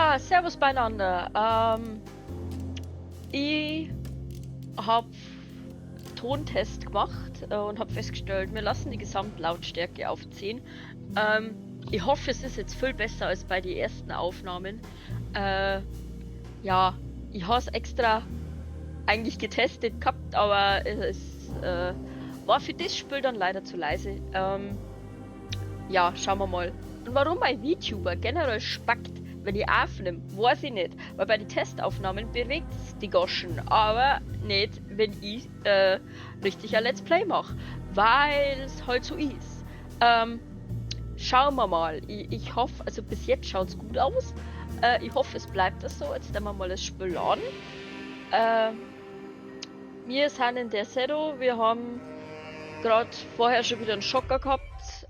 Ja, servus beieinander. Ich habe Tontest gemacht und habe festgestellt, wir lassen die Gesamtlautstärke auf 10. Ich hoffe, es ist jetzt viel besser als bei den ersten Aufnahmen. Ja, ich habe es extra eigentlich getestet gehabt, aber es war für das Spiel dann leider zu leise. Ja, schauen wir mal. Und warum mein VTuber generell spackt, wenn ich aufnehme, weiß ich nicht. Weil bei den Testaufnahmen bewegt es die Goschen, aber nicht, wenn ich richtig ein Let's Play mache, weil es halt so ist. Schauen wir mal. Ich hoffe, also bis jetzt schaut es gut aus. Ich hoffe, es bleibt das so. Jetzt nehmen wir mal das Spiel an. Wir sind in Derceto. Wir haben gerade vorher schon wieder einen Schocker gehabt,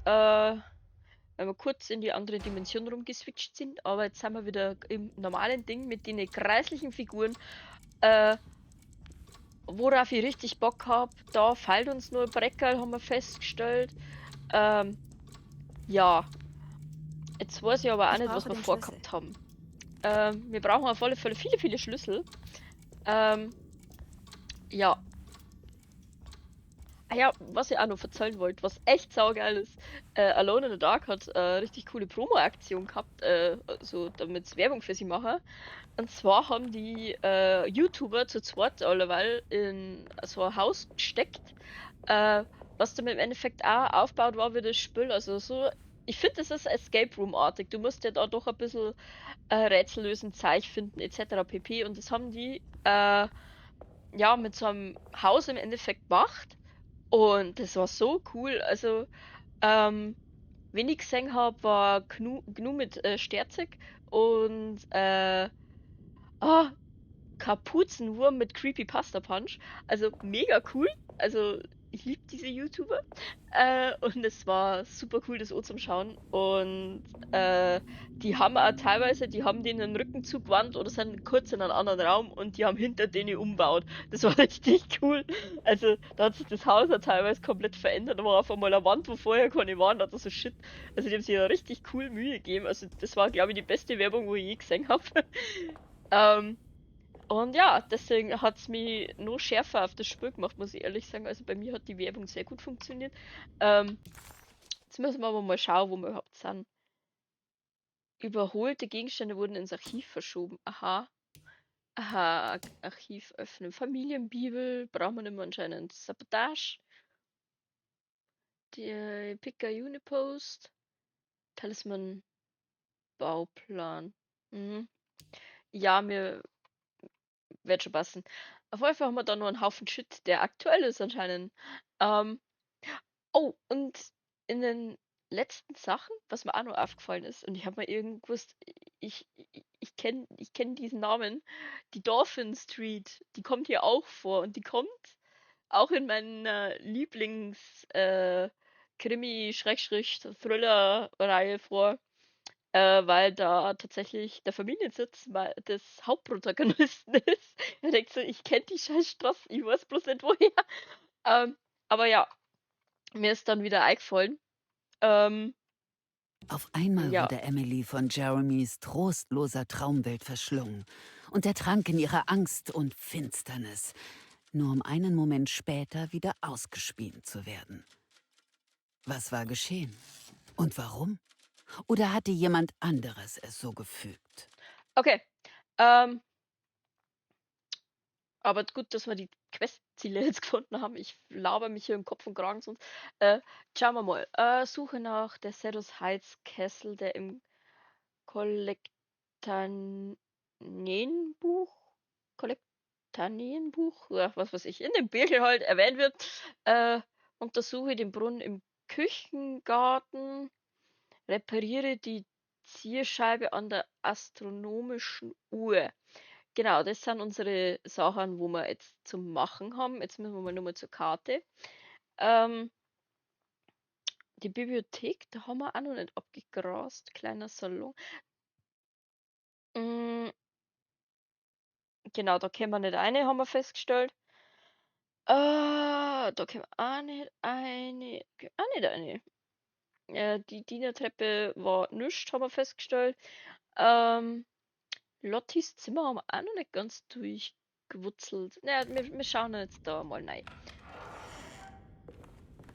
weil wir kurz in die andere Dimension rumgeswitcht sind. Aber jetzt sind wir wieder im normalen Ding mit den kreislichen Figuren. Worauf ich richtig Bock hab, da fehlt uns nur ein Breckerl, haben wir festgestellt. Ja. Jetzt weiß ich aber auch Ich nicht, was brauche wir den vorgehabt haben. Wir brauchen auf alle Fälle viele, viele Schlüssel. Ja. Ah ja, was ich auch noch erzählen wollte, was echt saugeil ist. Alone in the Dark hat richtig coole Promo-Aktion gehabt, so damit Werbung für sie machen. Und zwar haben die YouTuber zu zweit alleweil in so ein Haus gesteckt, was dann im Endeffekt auch aufgebaut war wie das Spiel. Also so, ich finde, das ist Escape Room-artig. Du musst ja da doch ein bisschen Rätsel lösen, Zeug finden, etc. pp. Und das haben die ja mit so einem Haus im Endeffekt gemacht. Und das war so cool. Also, wen ich gesehen habe, war Gnu, Gnu mit Sterzig und Kapuzenwurm mit Creepypasta Punch. Also mega cool. Also ich liebe diese YouTuber. Und es war super cool, das auch zum Schauen. Und die haben auch teilweise, die haben denen den Rücken zugewandt oder sind kurz in einen anderen Raum und die haben hinter denen umbaut. Das war richtig cool. Also da hat sich das Haus auch teilweise komplett verändert. Da war auf einmal eine Wand, wo vorher keine war, und da so shit. Also die haben sich ja richtig cool Mühe gegeben. Also das war, glaube ich, die beste Werbung, wo ich je gesehen habe. Und ja, deswegen hat es mich noch schärfer auf das Spiel gemacht, muss ich ehrlich sagen. Also bei mir hat die Werbung sehr gut funktioniert. Jetzt müssen wir aber mal schauen, wo wir überhaupt sind. Überholte Gegenstände wurden ins Archiv verschoben. Aha. Aha, Archiv öffnen. Familienbibel brauchen wir nicht mehr anscheinend. Sabotage. Die Picayune Post. Talisman Bauplan. Ja, mir wird schon passen. Auf jeden Fall haben wir da noch einen Haufen Shit, der aktuell ist anscheinend. Oh, und in den letzten Sachen, was mir auch noch aufgefallen ist, und ich habe mal irgend gewusst, ich kenn diesen Namen, die Dolphin Street, die kommt hier auch vor und die kommt auch in meiner Lieblings Krimi-Thriller-Reihe vor, weil da tatsächlich der Familiensitz des Hauptprotagonisten ist. Er denkt so, ich kenne die scheiß Straße, ich weiß bloß nicht woher. Aber ja, mir ist dann wieder eingefallen. Auf einmal Ja. wurde Emily von Jeremys trostloser Traumwelt verschlungen und ertrank in ihrer Angst und Finsternis, nur um einen Moment später wieder ausgespien zu werden. Was war geschehen? Und warum? Oder hatte jemand anderes es so gefügt? Okay. Aber gut, dass wir die Questziele jetzt gefunden haben. Ich laber mich hier im Kopf und Kragen sonst. Schauen wir mal. Suche nach Dercetos Heights Castle, der im Kollektanenbuch, Kollektanenbuch, ja, was weiß ich, in dem Birkel halt erwähnt wird. Untersuche den Brunnen im Küchengarten. Repariere die Zierscheibe an der astronomischen Uhr. Genau, das sind unsere Sachen, wo wir jetzt zum Machen haben. Jetzt müssen wir mal nochmal zur Karte. Die Bibliothek, da haben wir auch noch nicht abgegrast. Kleiner Salon. Genau, da können wir nicht rein, haben wir festgestellt. Da können wir auch nicht rein. Auch nicht rein. Die Dienertreppe war nichts, haben wir festgestellt. Lottis Zimmer haben wir auch noch nicht ganz durchgewurzelt. Naja, wir schauen jetzt da mal rein.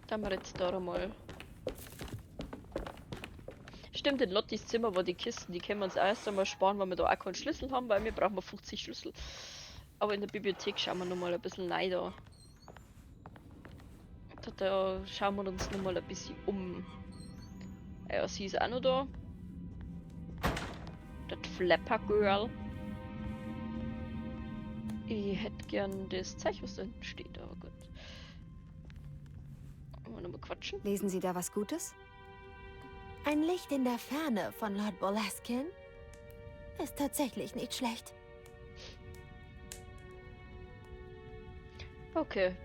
Da haben wir jetzt da mal. Stimmt, in Lottis Zimmer war die Kisten, die können wir uns erst einmal sparen, weil wir da auch keinen Schlüssel haben, weil wir brauchen 50 Schlüssel. Aber in der Bibliothek schauen wir nochmal ein bisschen rein da. Da schauen wir uns nochmal ein bisschen um. Ja, sie ist auch noch da. Das Flapper Girl. Ich hätte gern das Zeug, was da hinten steht, aber gut. Wollen wir nochmal quatschen? Lesen Sie da was Gutes? Ein Licht in der Ferne von Lord Boleskine ist tatsächlich nicht schlecht. Okay.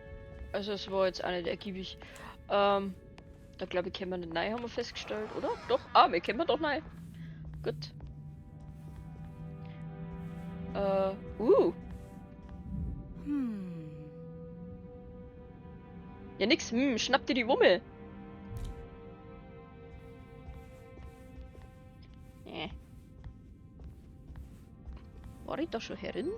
Also es war jetzt auch nicht ergiebig. Da glaube ich, können wir nicht rein, haben wir festgestellt, oder? Doch. Ah, wir können doch rein. Gut. Ja, nix. Schnapp dir die Wummel. War ich da schon herin?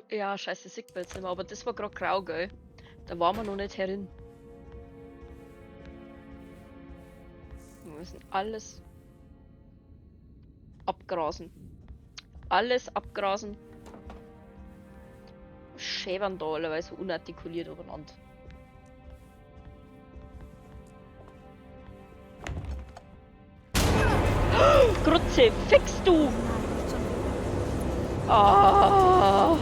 Ja, scheiße, sieht man jetzt nicht mehr, aber das war grad grau, gell? Da waren wir noch nicht herin. Wir müssen alles abgrasen. Alles abgrasen. Schäbern da allerweise so unartikuliert übereinander. Grütze, fix du! Ah,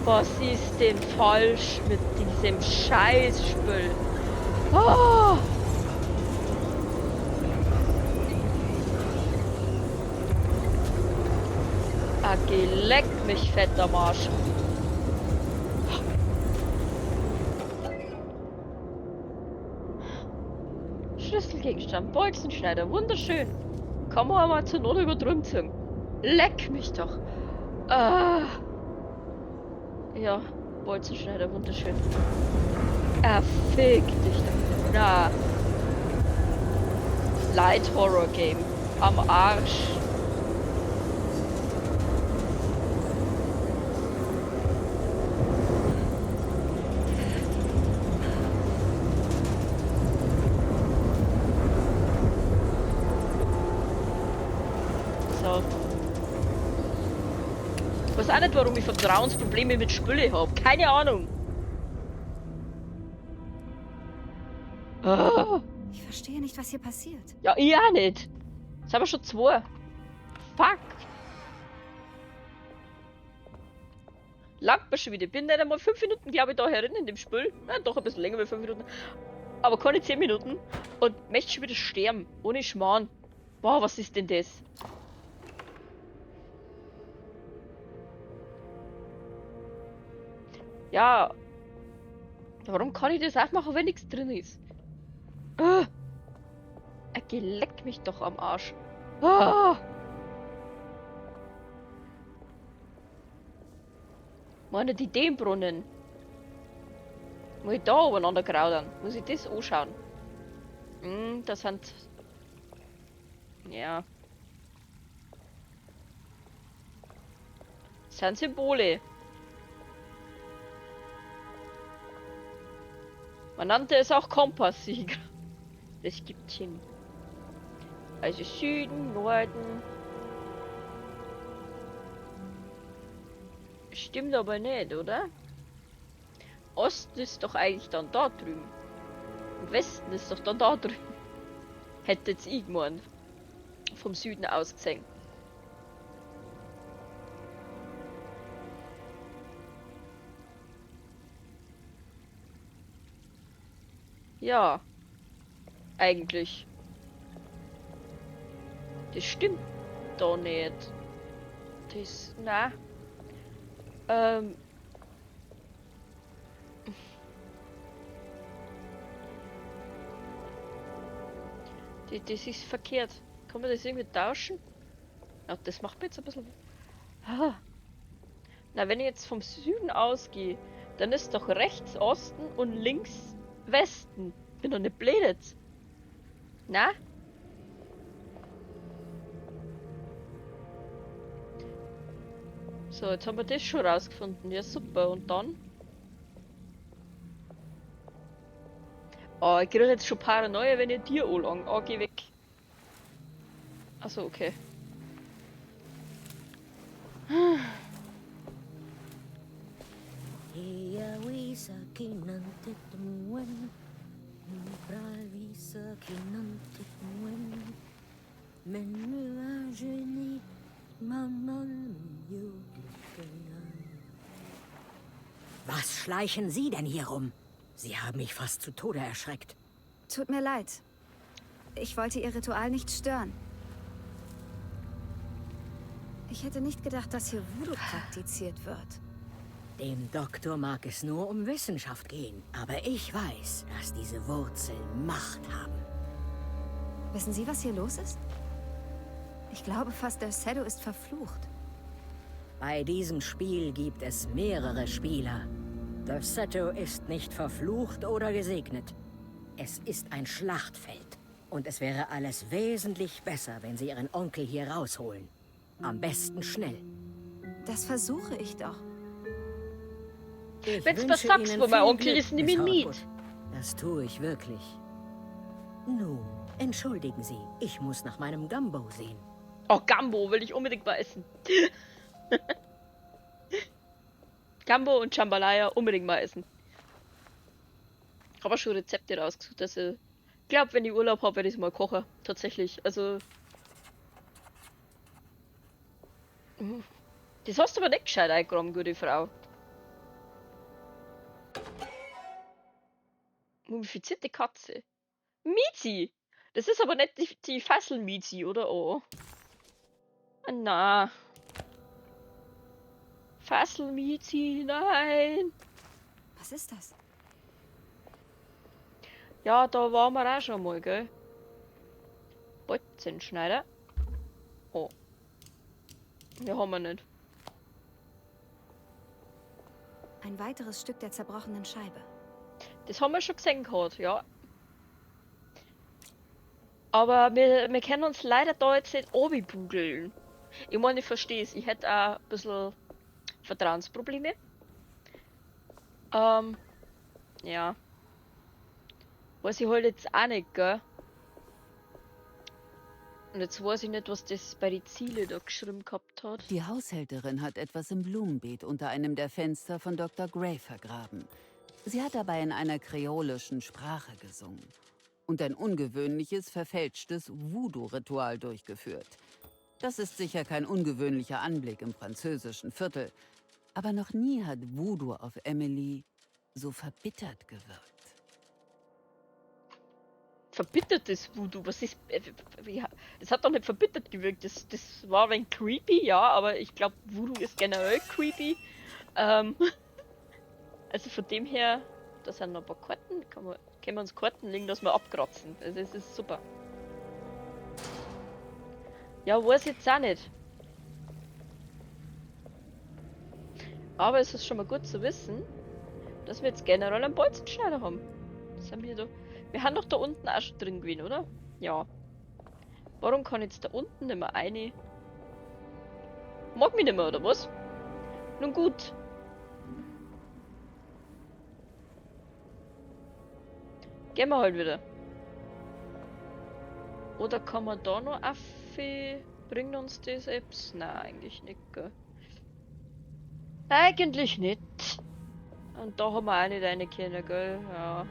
was ist denn falsch mit diesem Scheißspiel? Ah. Ah, geh, leck mich fett am Arsch. Schlüsselgegenstand, Bolzenschneider, wunderschön. Kann man mal zur Not über drüben ziehen. Leck mich doch. Ah. Ja, Bolzenschneider, wunderschön. Ah, fick dich doch. Na. Light Horror Game. Am Arsch. So. Ich weiß auch nicht, warum ich Vertrauensprobleme mit Spüle hab. Keine Ahnung. Ah. Ich verstehe nicht, was hier passiert. Ja, ich auch nicht. Jetzt haben wir schon 2. Fuck. Langt mir schon wieder. Ich bin nicht einmal 5 Minuten, glaube ich, da herin in dem Spül. Na, doch ein bisschen länger wie 5 Minuten. Aber keine 10 Minuten. Und möchte schon wieder sterben. Ohne Schmarrn. Boah, was ist denn das? Ja. Warum kann ich das aufmachen, wenn nichts drin ist? Ah. Er geleckt mich doch am Arsch. Ah. Meine Ideenbrunnen. Muss ich da obeinander krautern? Muss ich das anschauen? Das sind... Ja. Das sind Symbole. Man nannte es auch Kompass. Das gibt hin. Also Süden, Norden. Stimmt aber nicht, oder? Osten ist doch eigentlich dann da drüben. Und Westen ist doch dann da drüben. Hätte jetzt ich gemeint. Vom Süden aus gesehen. Ja. Eigentlich. Das stimmt doch nicht. Das... Na. Das ist verkehrt. Kann man das irgendwie tauschen? Ja, das macht mir jetzt ein bisschen... Ah. Na, wenn ich jetzt vom Süden ausgehe, dann ist doch rechts Osten und links Westen. Bin doch nicht blöd jetzt. Na? So, jetzt haben wir das schon rausgefunden. Ja, super. Und dann? Oh, ich kriege jetzt schon Paranoia, wenn ich dir anlange. Oh, geh weg. Achso, okay. Was schleichen Sie denn hier rum? Sie haben mich fast zu Tode erschreckt. Tut mir leid. Ich wollte Ihr Ritual nicht stören. Ich hätte nicht gedacht, dass hier Voodoo praktiziert wird. Dem Doktor mag es nur um Wissenschaft gehen, aber ich weiß, dass diese Wurzeln Macht haben. Wissen Sie, was hier los ist? Ich glaube fast, der Derceto ist verflucht. Bei diesem Spiel gibt es mehrere Spieler. Derceto ist nicht verflucht oder gesegnet. Es ist ein Schlachtfeld. Und es wäre alles wesentlich besser, wenn Sie Ihren Onkel hier rausholen. Am besten schnell. Das versuche ich doch. Ich Wenn's was wünsche sagst, Ihnen wo mein viel Onkel Glück, ist, nimm Miss ihn mit. Hartwood. Das tue ich wirklich. Nun, entschuldigen Sie, ich muss nach meinem Gumbo sehen. Oh, Gumbo will ich unbedingt mal essen. Gumbo und Jambalaya unbedingt mal essen. Ich habe auch schon Rezepte rausgesucht, dass ich glaube, wenn ich Urlaub habe, werde ich es mal kochen. Tatsächlich. Also. Das hast du aber nicht gescheit eingeräumt, gute Frau. Mumifizierte Katze. Mizi! Das ist aber nicht die Fassel-Mizi, oder? Oh. Na. Fassel-Mizi, nein! Was ist das? Ja, da waren wir auch schon mal, gell? Bolzenschneider. Oh. Ja, haben wir nicht. Ein weiteres Stück der zerbrochenen Scheibe. Das haben wir schon gesehen gehabt, ja. Aber wir können uns leider da jetzt nicht runterbugeln. Ich meine, ich verstehe es. Ich hätte auch ein bisschen Vertrauensprobleme. Ja. Weiß ich halt jetzt auch nicht, gell? Und jetzt weiß ich nicht, was das bei den Ziele da geschrieben gehabt hat. Die Haushälterin hat etwas im Blumenbeet unter einem der Fenster von Dr. Gray vergraben. Sie hat dabei in einer kreolischen Sprache gesungen und ein ungewöhnliches, verfälschtes Voodoo-Ritual durchgeführt. Das ist sicher kein ungewöhnlicher Anblick im französischen Viertel, aber noch nie hat Voodoo auf Emily so verbittert gewirkt. Verbittertes Voodoo, was ist... Das hat doch nicht verbittert gewirkt, das war ein wenig creepy, ja, aber ich glaub, Voodoo ist generell creepy. Also von dem her, da sind noch ein paar Karten, können wir uns Karten legen, dass wir abkratzen. Also es ist super. Ja, weiß ich jetzt auch nicht. Aber es ist schon mal gut zu wissen, dass wir jetzt generell einen Bolzenschneider haben. Das haben wir da. Wir haben doch da unten auch schon drin gewesen, oder? Ja. Warum kann jetzt da unten nicht mehr eine? Mag mich nicht mehr, oder was? Nun gut. Gehen wir halt wieder. Oder kann man da noch Affe? Bringt uns das etwas? Nein, eigentlich nicht, gell? Eigentlich nicht. Und da haben wir auch nicht rein können, gell? Ja.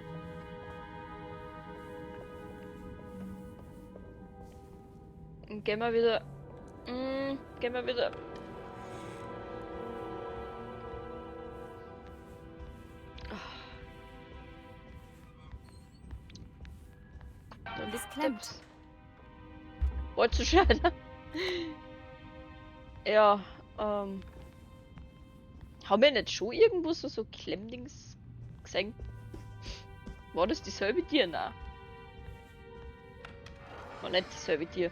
Und gehen wir wieder. Gehen wir wieder. Da Es liegt klemmt. etwas. Bolzenschneider. Ja, haben wir nicht schon irgendwo so Klemmdings gesehen? War das dieselbe Tier? Nein. War nicht dieselbe Tier.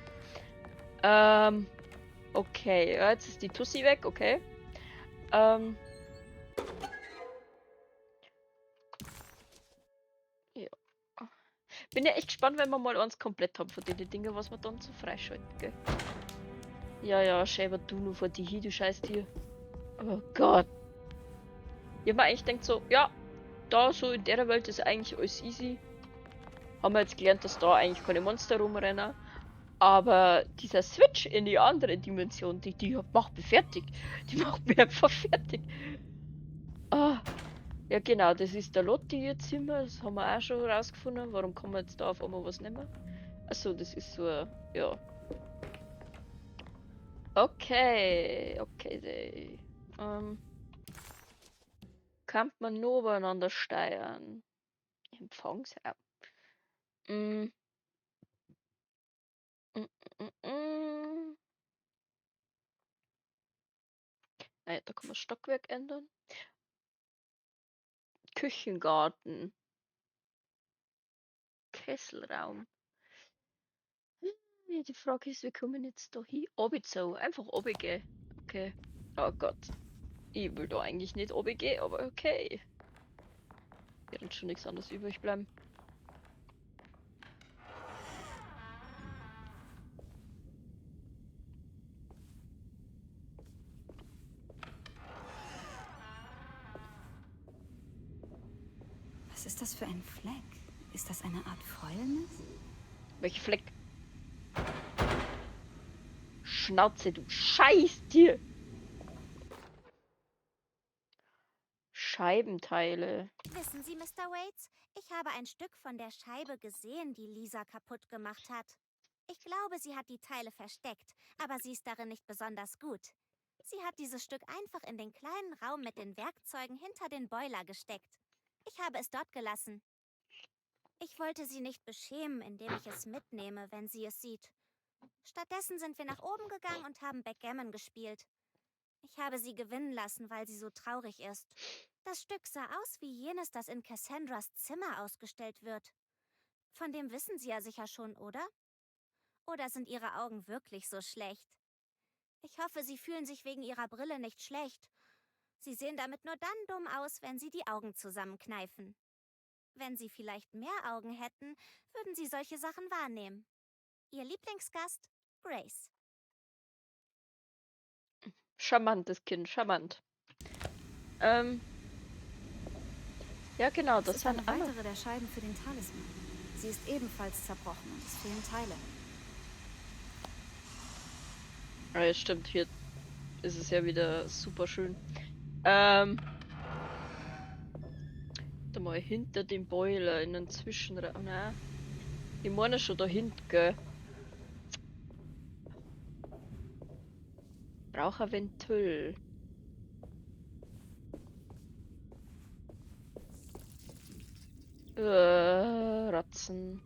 Okay, ja, jetzt ist die Tussi weg, okay. Ja. Bin ja echt gespannt, wenn wir mal eins komplett haben von den Dingen, was wir dann so freischalten, gell? Ja, ja, schäber du nur vor die hin, du Scheißtier. Oh Gott. Ich hab mir eigentlich gedacht so, ja, da so in der Welt ist eigentlich alles easy. Haben wir jetzt gelernt, dass da eigentlich keine Monster rumrennen. Aber dieser Switch in die andere Dimension, die macht mich fertig. Die macht mich einfach fertig. Ah. Ja genau, das ist der Lotti ihr Zimmer. Das haben wir auch schon rausgefunden. Warum kann man jetzt da auf einmal was nehmen? Achso, das ist so ein, ja. Okay, okay. Kann man nur übereinander steuern. Empfangsraum. Mm. Mm, mm, mm. Ah ja, da kann man Stockwerk ändern. Küchengarten. Kesselraum. Ja, die Frage ist, wie kommen wir jetzt da hin? Obi so, einfach obi gehen. Okay. Oh Gott. Ich will da eigentlich nicht obi gehen, aber okay. Wird uns schon nichts anderes übrig bleiben. Was ist das für ein Fleck? Ist das eine Art Fäulnis? Welcher Fleck? Schnauze, du Scheißtier! Scheibenteile. Wissen Sie, Mr. Waits, ich habe ein Stück von der Scheibe gesehen, die Lisa kaputt gemacht hat. Ich glaube, sie hat die Teile versteckt, aber sie ist darin nicht besonders gut. Sie hat dieses Stück einfach in den kleinen Raum mit den Werkzeugen hinter den Boiler gesteckt. Ich habe es dort gelassen. Ich wollte sie nicht beschämen, indem ich es mitnehme, wenn sie es sieht. Stattdessen sind wir nach oben gegangen und haben Backgammon gespielt. Ich habe sie gewinnen lassen, weil sie so traurig ist. Das Stück sah aus wie jenes, das in Cassandras Zimmer ausgestellt wird. Von dem wissen Sie ja sicher schon, oder? Oder sind Ihre Augen wirklich so schlecht? Ich hoffe, Sie fühlen sich wegen Ihrer Brille nicht schlecht. Sie sehen damit nur dann dumm aus, wenn Sie die Augen zusammenkneifen. Wenn Sie vielleicht mehr Augen hätten, würden Sie solche Sachen wahrnehmen. Ihr Lieblingsgast, Grace. Charmantes Kind, charmant. Ja, genau, das Das ist sind eine alle. weitere der Scheiben für den Talisman. Sie ist ebenfalls zerbrochen und es fehlen Teile. Ah, ja, stimmt, hier ist es ja wieder super schön. Warte mal, hinter dem Boiler in den Zwischenraum. Nein. Ich meine schon da hinten, gell? Brauch ein Ventil. Ratzen.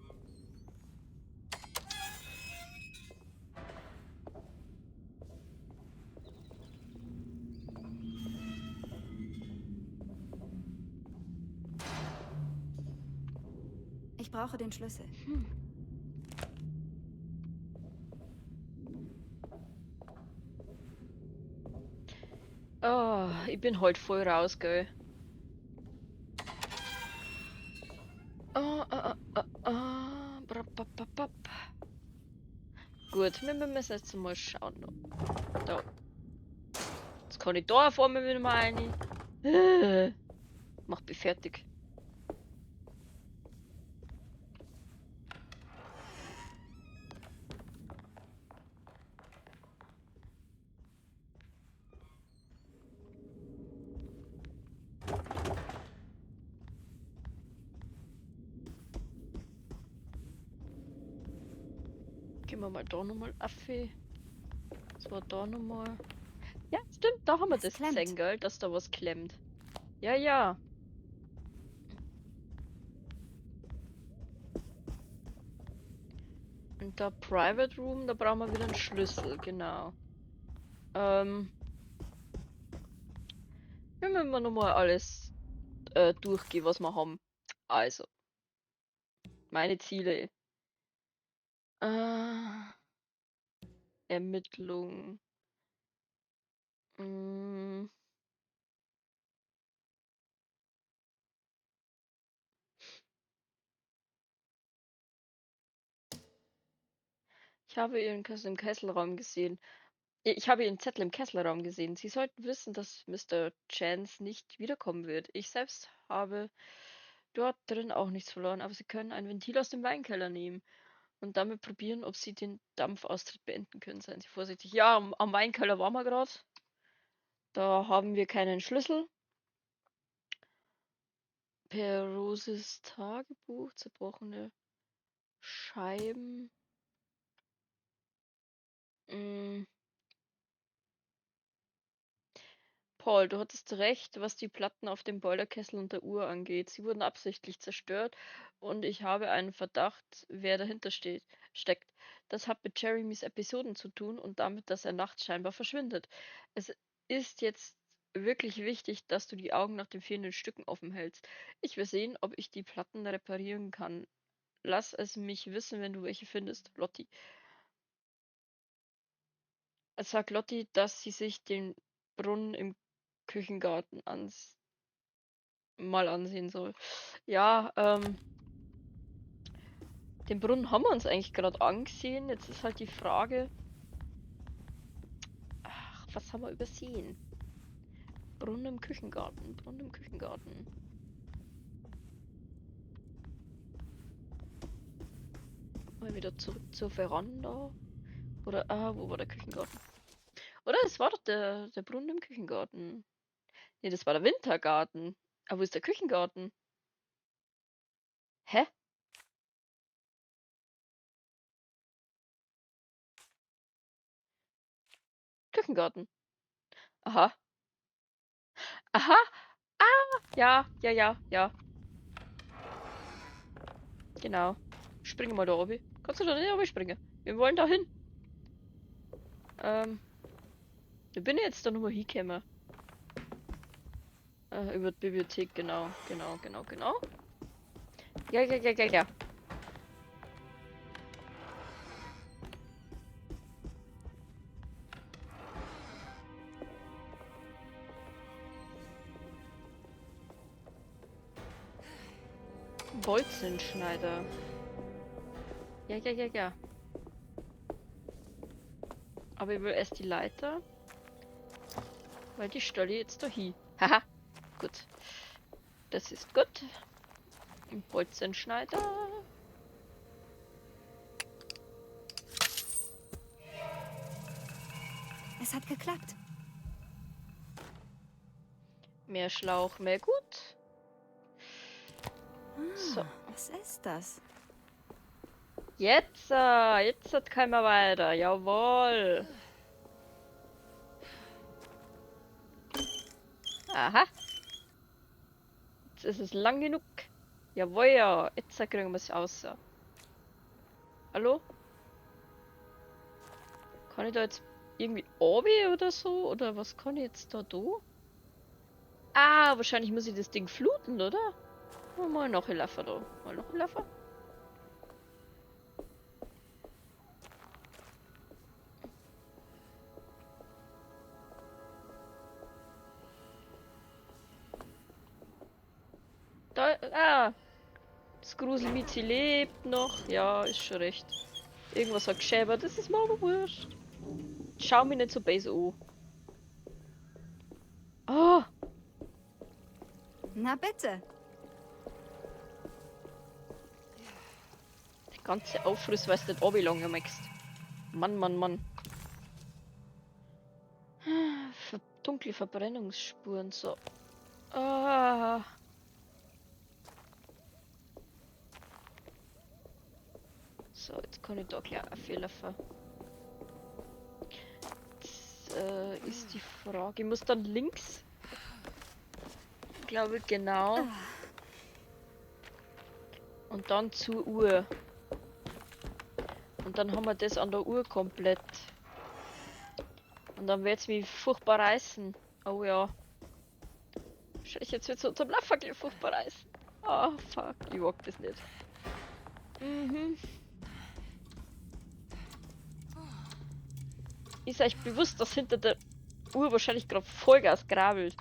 Ich brauche den Schlüssel. Oh, ich bin heute voll raus, gell. Oh, oh, oh, oh. Brap, bap, bap, bap. Gut, wir müssen jetzt mal schauen. Da. Jetzt kann ich da vor mir wieder mal rein. Mach mich fertig. Gehen wir mal da nochmal auf. Das war da nochmal. Ja, stimmt, da haben wir Was das klemmt? gesehen, gell? Dass da was klemmt. Ja, ja. Und da Private Room, da brauchen wir wieder einen Schlüssel, genau. Wir müssen nochmal alles durchgehen, was wir haben. Also. Meine Ziele. Ermittlung. Ich habe ihren Kass im Kesselraum gesehen. Ich habe Ihren Zettel im Kesselraum gesehen. Sie sollten wissen, dass Mr. Chance nicht wiederkommen wird. Ich selbst habe dort drin auch nichts verloren, aber Sie können ein Ventil aus dem Weinkeller nehmen und damit probieren, ob Sie den Dampfaustritt beenden können. Seien Sie vorsichtig. Ja, am Weinkeller waren wir gerade. Da haben wir keinen Schlüssel. Peroses Tagebuch, zerbrochene Scheiben. Paul, du hattest recht, was die Platten auf dem Boilerkessel und der Uhr angeht. Sie wurden absichtlich zerstört und ich habe einen Verdacht, wer dahinter steckt. Das hat mit Jeremys Episoden zu tun und damit, dass er nachts scheinbar verschwindet. Es ist jetzt wirklich wichtig, dass du die Augen nach den fehlenden Stücken offen hältst. Ich will sehen, ob ich die Platten reparieren kann. Lass es mich wissen, wenn du welche findest. Lottie. Sag Lottie, dass sie sich den Brunnen im Küchengarten mal ansehen soll. Ja, den Brunnen haben wir uns eigentlich gerade angesehen. Jetzt ist halt die Frage... Ach, was haben wir übersehen? Brunnen im Küchengarten, Brunnen im Küchengarten. Mal wieder zurück zur Veranda. Oder, wo war der Küchengarten? Oder es war doch der Brunnen im Küchengarten. Ne, das war der Wintergarten. Aber wo ist der Küchengarten? Hä? Küchengarten. Aha. Aha. Ah, ja, ja, ja, ja. Genau. Springe mal da oben. Kannst du da nicht oben springen? Wir wollen da hin. Da bin ich jetzt da nochmal hingekommen. Über die Bibliothek, genau, genau, genau, genau. Ja, ja, ja, ja, ja. Bolzenschneider. Ja, ja, ja, ja. Aber ich will erst die Leiter. Weil die stelle ich jetzt da hin. Haha. Gut. Das ist gut. Bolzenschneider. Es hat geklappt. Mehr Schlauch, mehr gut. So. Was ist das? Jetzt, jetzt hat keiner weiter. Jawohl. Aha. Jetzt ist es lang genug. Jawohl, ja. Jetzt kriegen wir es aus. Hallo? Kann ich da jetzt irgendwie obi oder so? Oder was kann ich jetzt da do? Ah, wahrscheinlich muss ich das Ding fluten, oder? Mal noch ein Laffer da. Mal noch ein Laffer. Da, ah! Das Gruselmizi lebt noch. Ja, ist schon recht. Irgendwas hat geschäbert. Das ist mir aber wurscht. Schau mich nicht so base an. Oh! Na bitte! Der ganze Aufriss, weißt du nicht, ob ich lange möchtest. Mann, Mann, Mann. Dunkle Verbrennungsspuren, so. Ah. So, jetzt kann ich da gleich auflaufen. Jetzt ist die Frage, ich muss dann links. Ich glaube, genau. Und dann zur Uhr. Und dann haben wir das an der Uhr komplett. Und dann wird's mich furchtbar reißen. Oh ja. Wahrscheinlich jetzt wird's unterm Lafferkel furchtbar reißen. Oh fuck, ich mag das nicht. Mhm. Ist euch bewusst, dass hinter der Uhr wahrscheinlich gerade Vollgas grabelt?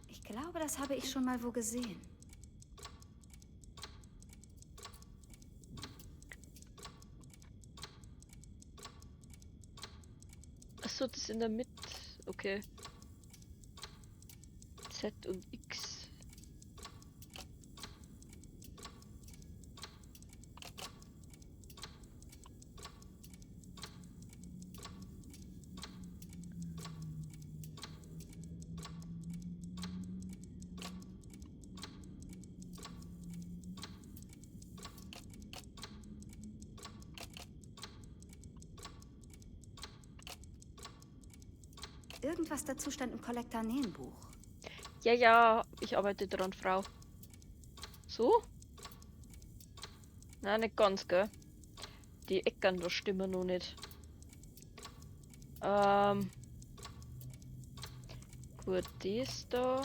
Ich glaube, das habe ich schon mal wo gesehen. Achso, das in der Mitte. Okay. Z und X. Irgendwas dazu stand im Kollektanenbuch. Ja, ja, ich arbeite dran, Frau. So? Nein, nicht ganz, gell? Die Eckern da stimmen noch nicht. Gut, das da.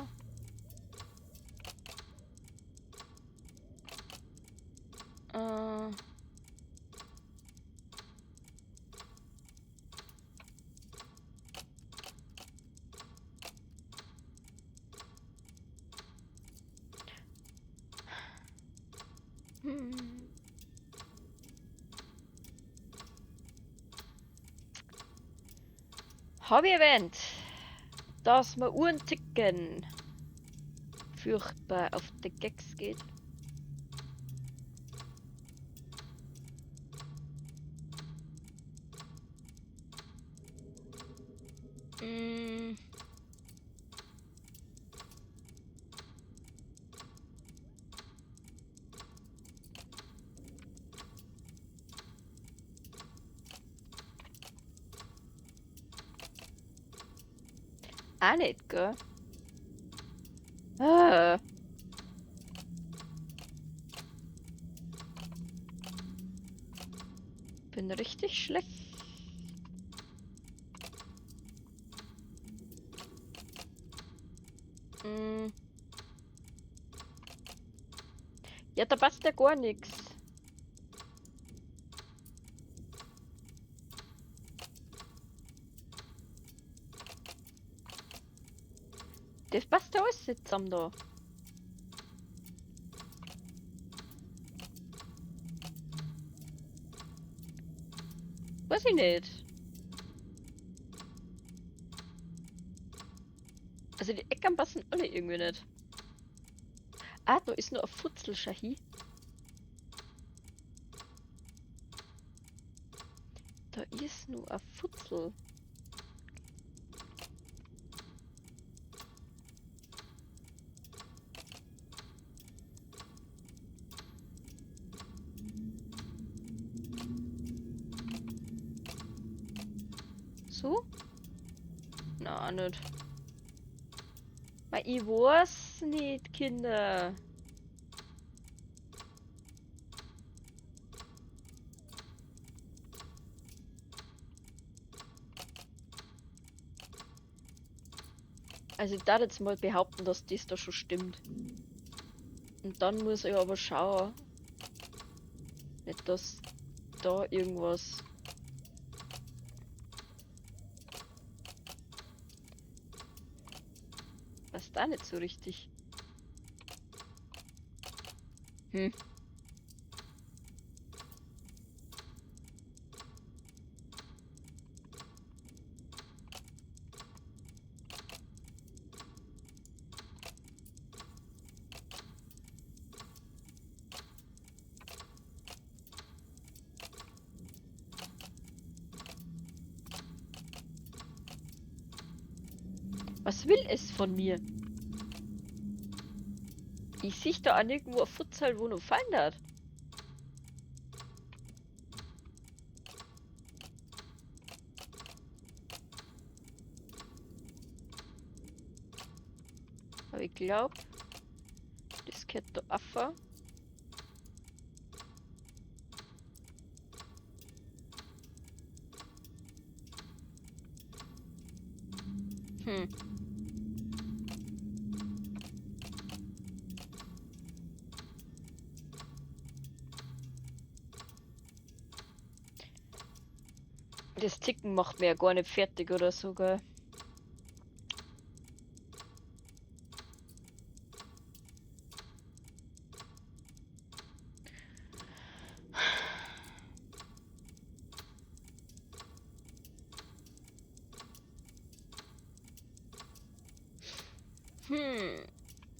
Habe ich erwähnt, dass man Uhren ticken furchtbar auf die Gags geht. Auch nicht, gell? Ah. Bin richtig schlecht. Ja, da passt ja gar nichts. Das passt ja alles nicht zusammen da. Weiß ich nicht. Also die Ecken passen alle irgendwie nicht. Ah, da ist nur ein Futzel, Shahi. Da ist nur ein Futzel. So? Na, nicht. Weil ich weiß nicht, Kinder. Also ich darf jetzt mal behaupten, dass das da schon stimmt. Und dann muss ich aber schauen. Nicht, dass da irgendwas... Passt da nicht so richtig. Was will es von mir? Ich sehe da auch nirgendwo ein Futsal, wo noch fallen hat. Aber ich glaub, das gehört da auf. Das Ticken macht mir ja gar nicht fertig oder so, gell?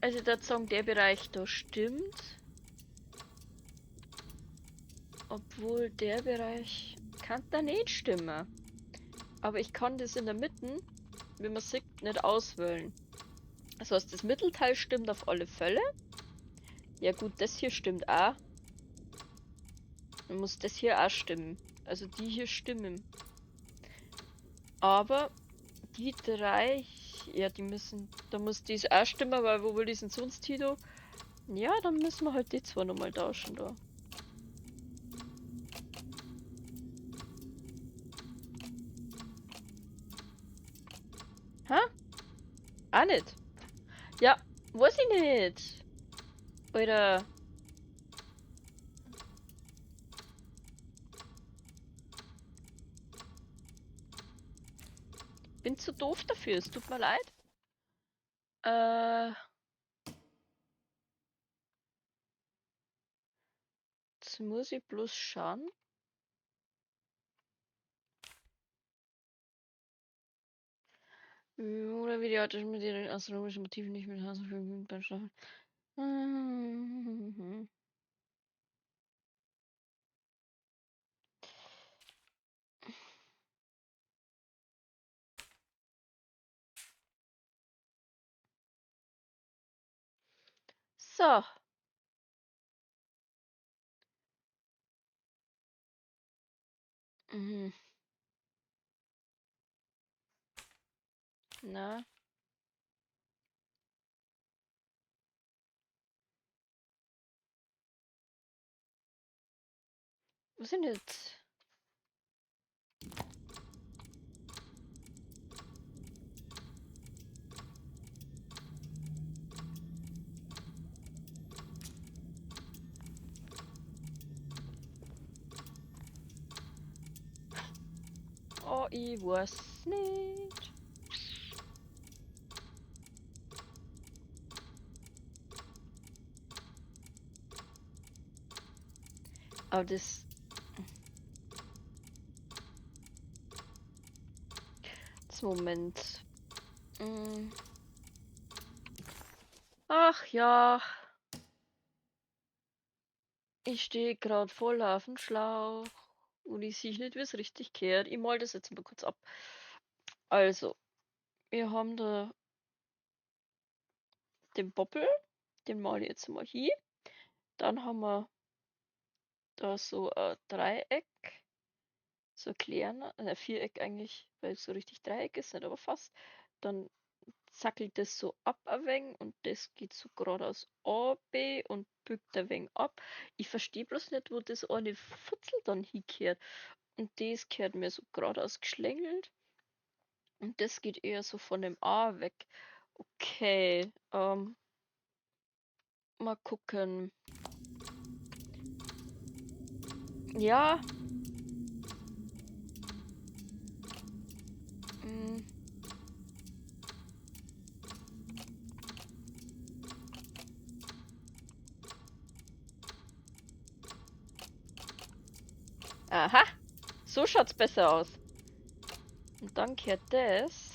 Also ich würde sagen, der Bereich da stimmt. Obwohl der Bereich kann da nicht stimmen. Aber ich kann das in der Mitte, wie man sieht, nicht auswählen. Das heißt, das Mittelteil stimmt auf alle Fälle. Ja gut, das hier stimmt auch. Dann muss das hier auch stimmen. Also die hier stimmen. Aber die drei, ja, die müssen, da muss dies auch stimmen, weil wo will die denn sonst hin da? Ja, dann müssen wir halt die zwei nochmal tauschen da. Hä? Auch nicht. Ja, weiß ich nicht. Alter. Bin zu doof dafür, es tut mir leid. Jetzt muss ich bloß schauen. Oder wie die Art mit ihren astronomischen Motiven nicht mit Hasenflügeln beim Schlafen. So. Na. Wo sind jetzt? Oh, ich weiß nicht. Aber das... Das Moment. Ach ja. Ich stehe grad voll auf dem Schlauch. Und ich sehe nicht, wie es richtig kehrt. Ich mal das jetzt mal kurz ab. Also, wir haben da den Boppel. Den male ich jetzt mal hier. Dann haben wir da so ein Dreieck. So ein kleiner, ein Viereck eigentlich, weil es so richtig Dreieck ist, nicht aber fast. Dann zackelt das so ab ein wenig und das geht so geradeaus A, B und biegt ein wenig ab. Ich verstehe bloß nicht, wo das eine Futzel dann hinkehrt. Und das kehrt mir so geradeaus geschlängelt. Und das geht eher so von dem A weg. Okay, mal gucken. Ja. Aha, so schaut's besser aus. Und dann kehrt das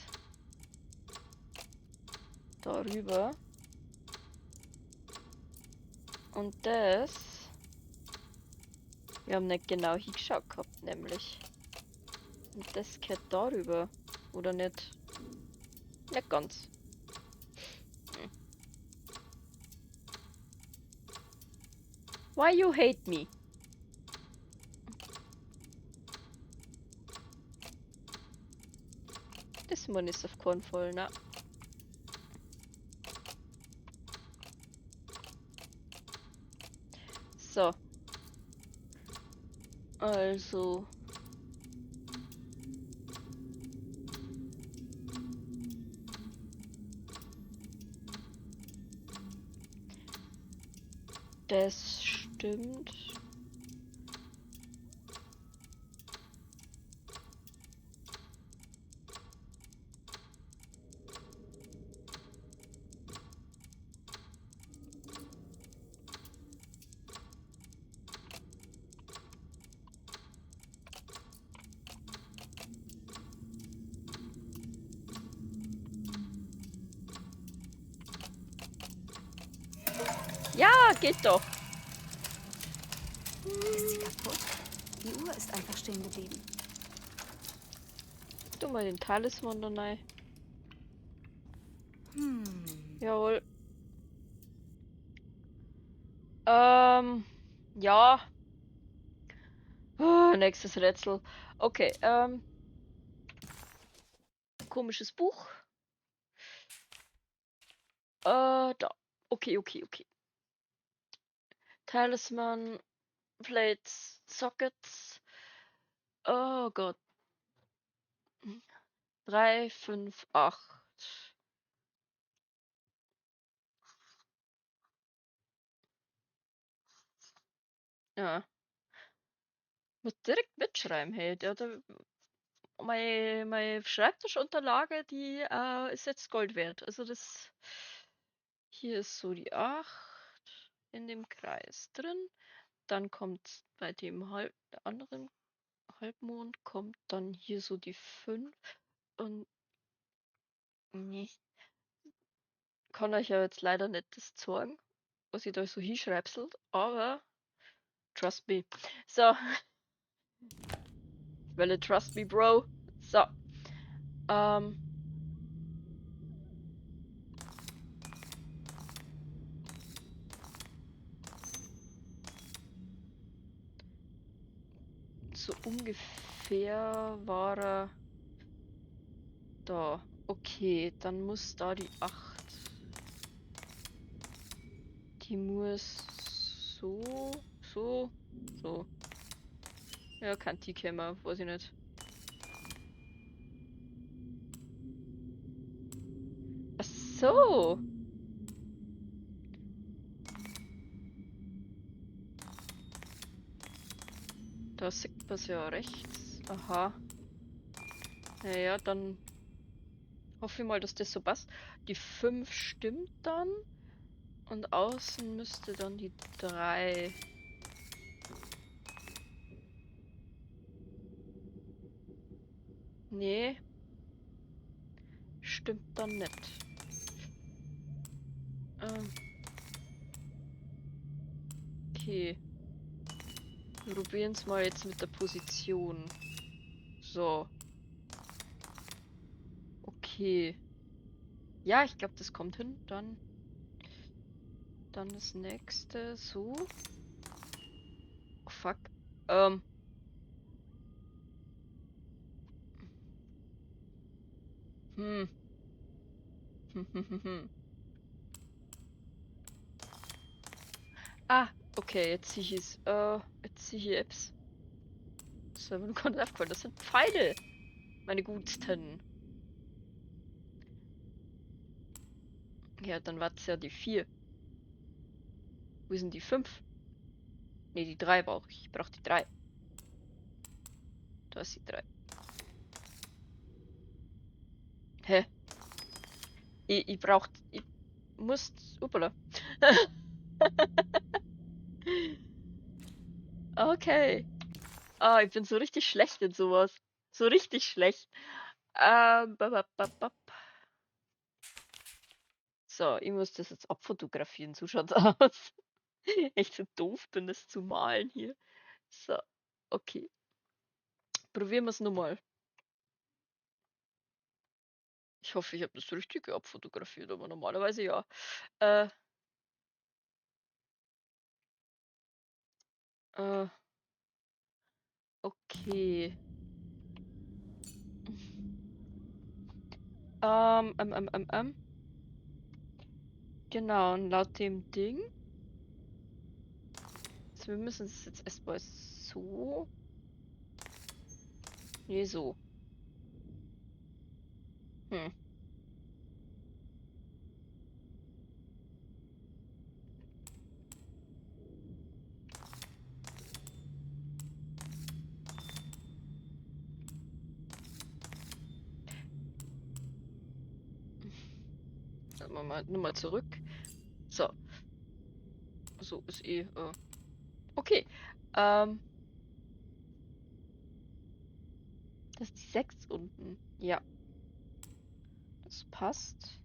darüber. Und das. Wir haben nicht genau hingeschaut gehabt, nämlich. Und das kehrt darüber. Oder nicht? Nicht ganz. Why you hate me? Das Mann ist auf keinen Fall, ne? So. Also. Das stimmt. Ja, geht doch. Ist sie kaputt? Die Uhr ist einfach stehen geblieben. Tu mal den Talisman da rein. Jawohl. Ja. Oh, nächstes Rätsel. Okay, komisches Buch. Da. Okay, okay, okay. Talisman, Plates, Sockets. Oh Gott. 3, 5, 8. Ja. Muss direkt mitschreiben, hey. Meine Schreibtischunterlage, die ist jetzt Gold wert. Also das... Hier ist so die 8 in dem Kreis drin. Dann kommt bei dem anderen Halbmond kommt dann hier so die 5. Und... Nee. Kann euch ja jetzt leider nicht das zeigen, was ich da so hinschreibselt, aber... Trust me. So. Welle, trust me, Bro. So. So ungefähr war er da. Okay, dann muss da die 8. Die muss so, so, so. Ja, kann die kommen, weiß ich nicht. Ach so. Da sieht man's ja rechts. Aha. Naja, dann hoffe ich mal, dass das so passt. Die 5 stimmt dann. Und außen müsste dann die 3. Nee. Stimmt dann nicht. Okay. Wir probieren's mal jetzt mit der Position. So. Okay. Ja, ich glaub, das kommt hin. Dann das nächste. So. Oh, fuck. Ah, okay, jetzt sehe ich es. Jetzt sehe ich Apps. Das ist mir noch gar nicht aufgefallen. Das sind Pfeile, meine Guten. Ja, dann war's ja die 4. Wo sind die 5? Ne, die 3 brauche ich. Ich brauche die 3. Da ist die 3. Hä? Ich brauch... Ich muss... Upala. Okay. Ah, ich bin so richtig schlecht in sowas. So richtig schlecht. So, ich muss das jetzt abfotografieren. So schaut's aus. Echt so doof bin, das zu malen hier. So, okay. Probieren wir's nochmal. Ich hoffe, ich hab das richtig abfotografiert, aber normalerweise ja. Okay. Genau, und laut dem Ding. Also wir müssen es jetzt erstmal so. Nee, so. Mal, nur mal zurück. So. So ist eh. Okay. Das ist die 6 unten. Ja. Das passt.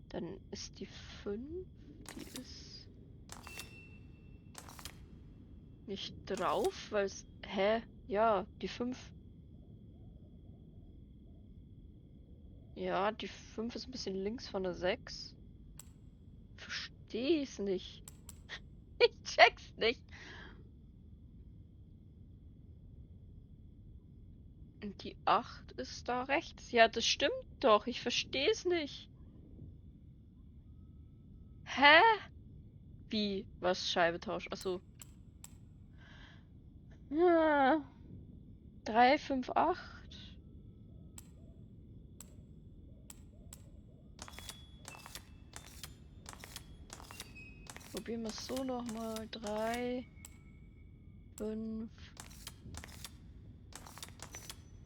Dann ist die 5. Die ist. Nicht drauf, weil es... Hä? Ja, die 5. Ja, die 5 ist ein bisschen links von der 6. Versteh ich's nicht. Ich check's nicht. Und die 8 ist da rechts. Ja, das stimmt doch. Ich versteh's nicht. Hä? Wie? Was? Scheibe tausch? Achso. Ja. 3, 5, 8. Probieren wir es so nochmal. 3, 5,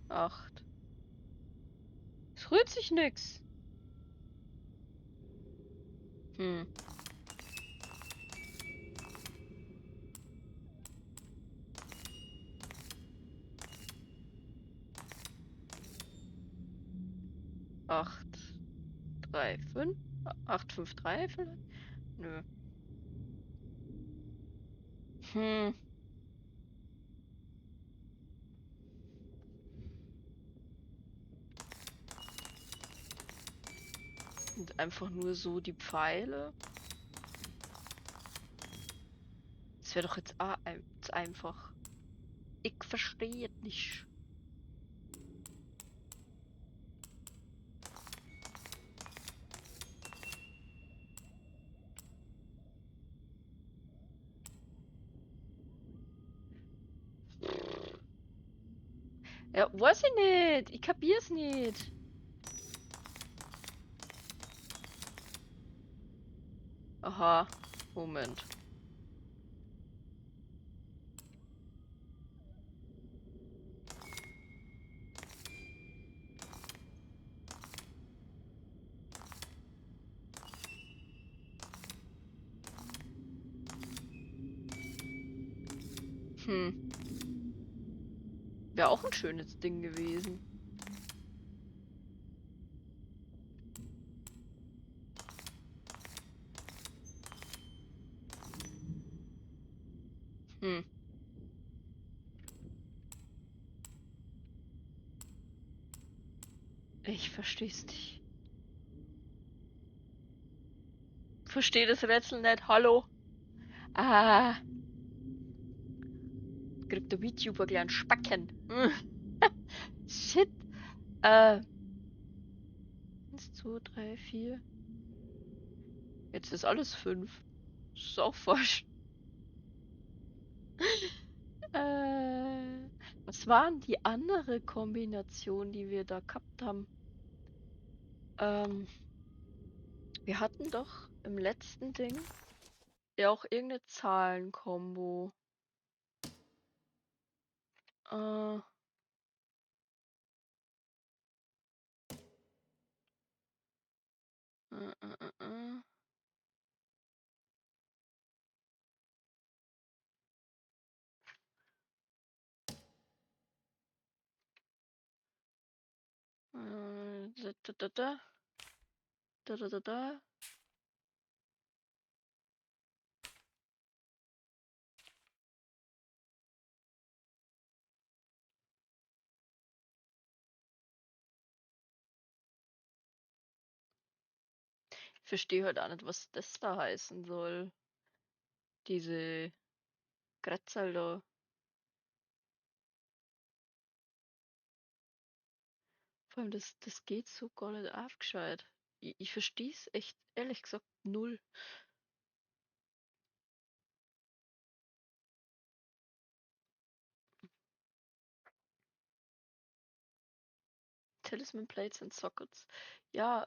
8. Es rührt sich nix. Hm. 8, 3, 5. 8, 5, 3 vielleicht? Nö. Hm. Und einfach nur so die Pfeile. Das wäre doch jetzt einfach. Ich verstehe es nicht. Ja, weiß ich nicht. Ich kapier's nicht. Aha. Moment. Hm. Wäre auch ein schönes Ding gewesen. Hm. Ich versteh's nicht. Verstehe das Rätsel nicht. Hallo? Ah. Kriegt der VTuber gleich einen Spacken. Shit. 1, 2, 3, 4. Jetzt ist alles 5. Das ist auch falsch. Was war denn die andere Kombination, die wir da gehabt haben? Wir hatten doch im letzten Ding ja auch irgendeine Zahlenkombo. Da, da, da. Da, da, da, da. Ich verstehe halt auch nicht, was das da heißen soll. Diese Kretzel da. Vor allem, das geht so gar nicht aufgescheit. Ich verstehe es echt, ehrlich gesagt, null. Talisman Plates and Sockets. Ja,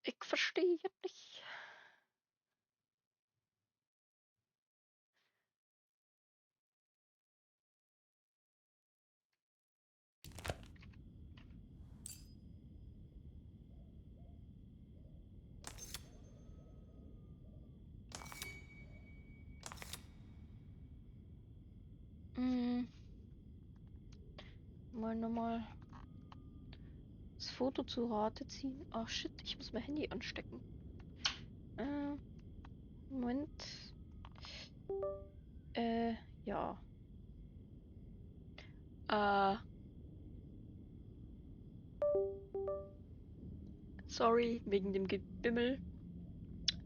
ich verstehe nicht. Mal nochmal das Foto zu Rate ziehen. Ach shit, ich muss mein Handy anstecken. Moment. Ja. Sorry, wegen dem Gebimmel.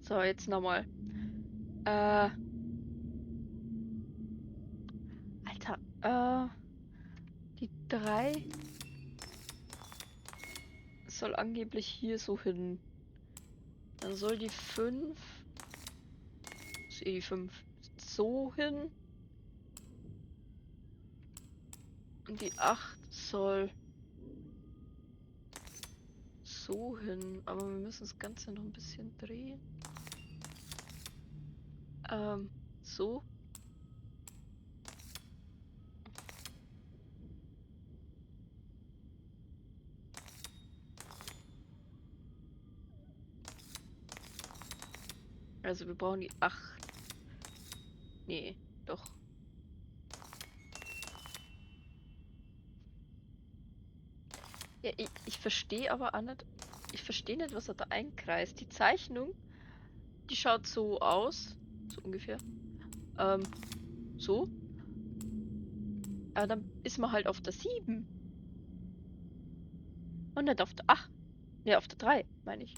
So, jetzt nochmal. Alter, die 3 soll angeblich hier so hin. Dann soll die 5, ist eh die 5, so hin. Und die 8 soll so hin. Aber wir müssen das Ganze noch ein bisschen drehen. So. Also wir brauchen die 8. Nee, doch. Ja, ich verstehe aber auch nicht. Ich verstehe nicht, was er da einkreist. Die Zeichnung, die schaut so aus. So ungefähr. So. Aber dann ist man halt auf der 7. Und nicht auf der 8. Ne, auf der 3, meine ich.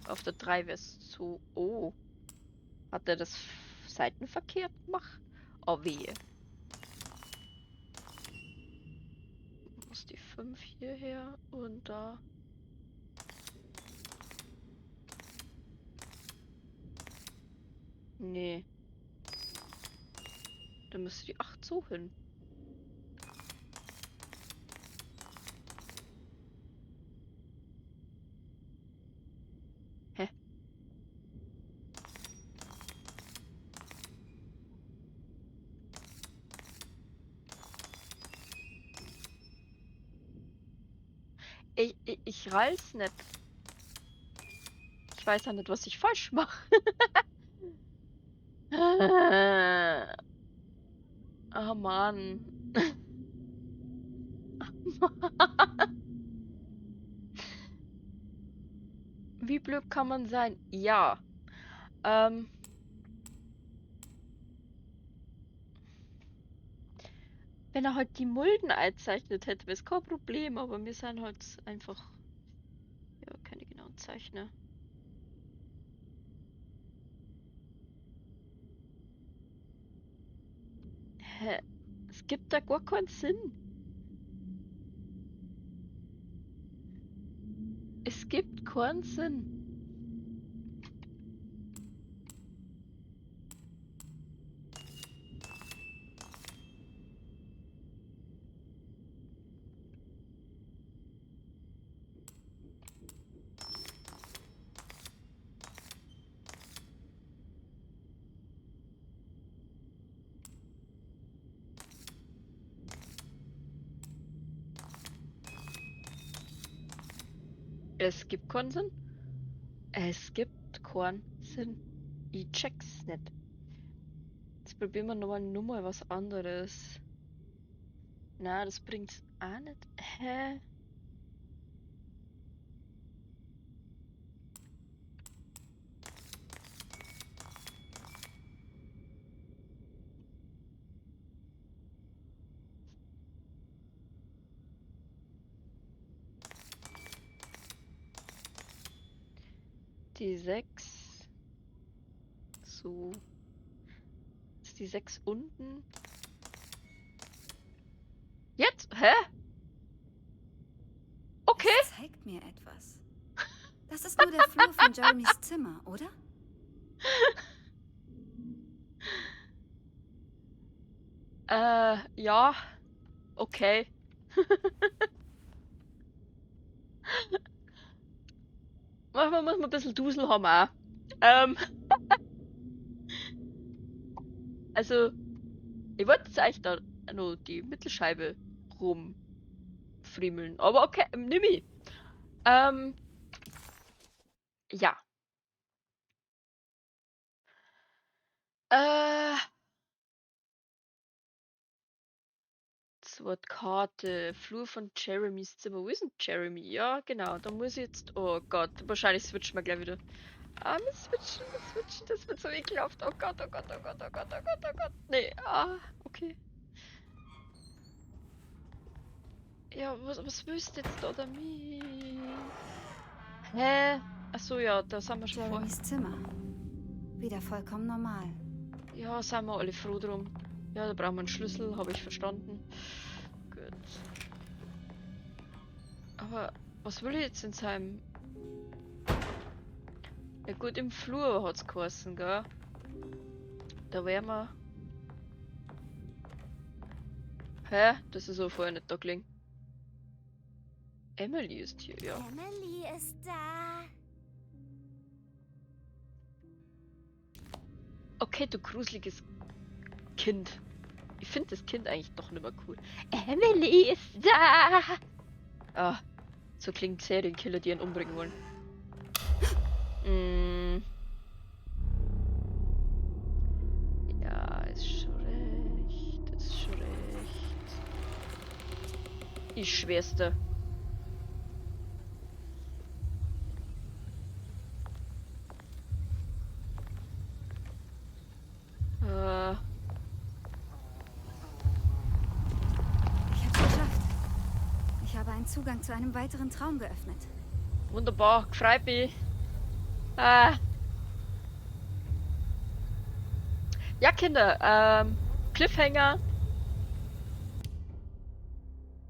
Auf der 3 wär's so. Oh. Hat er das seitenverkehrt gemacht? Oh, wehe. Muss die 5 hierher und da. Nee. Dann müsste die 8 so hin. Hä? Ich rall's nicht. Ich weiß ja nicht, was ich falsch mache. Oh Mann. Oh Mann. Wie blöd kann man sein? Ja. Wenn er halt die Mulden einzeichnet hätte, wäre es kein Problem, aber wir sind halt einfach, ja, keine genauen Zeichner. Hä? Es gibt da gar keinen Sinn. Es gibt keinen Sinn. Es gibt keinen Sinn. Es gibt keinen Sinn. Ich check's nicht. Jetzt probieren wir nochmal nur mal was anderes. Na, das bringt's auch nicht. Hä? Die 6. So. Ist die 6 unten? Jetzt? Hä? Okay. Das zeigt mir etwas. Das ist nur der Flur von Jeremys Zimmer, oder? Ja. Okay. Manchmal muss man ein bisschen Dusel haben auch. Also, ich wollte jetzt eigentlich da noch die Mittelscheibe rumfriemeln. Aber okay, nimm ich. Ja. Karte, Flur von Jeremys Zimmer. Wo ist denn Jeremy? Ja, genau. Da muss ich jetzt... Oh Gott, wahrscheinlich switchen wir gleich wieder. Ah, wir switchen, das wird so ekelhaft. Oh Gott, oh Gott, oh Gott, oh Gott, oh Gott, oh Gott. Nee, ah, okay. Ja, was willst du jetzt da damit? Hä? Achso, ja, da sind wir schon vor. Jeremys Zimmer. Wieder vollkommen normal. Ja, sind wir alle froh drum. Ja, da brauchen wir einen Schlüssel, habe ich verstanden. Gut. Aber was will ich jetzt in seinem... Ja gut, im Flur hat's geheißen, gell? Da wären wir... Hä? Das ist auch vorher nicht da gelegen. Emily ist hier, ja. Emily ist da. Okay, du gruseliges Kind. Ich find das Kind eigentlich doch nicht mehr cool. Emily ist da! Ah, so klingt Serienkiller, die ihn umbringen wollen. Mm. Ja, ist schon recht. Ist schon recht. Ich schwör's dir. Ich hab's geschafft. Ich habe einen Zugang zu einem weiteren Traum geöffnet. Wunderbar, gefreut mich. Ah. Ja, Kinder, Cliffhanger.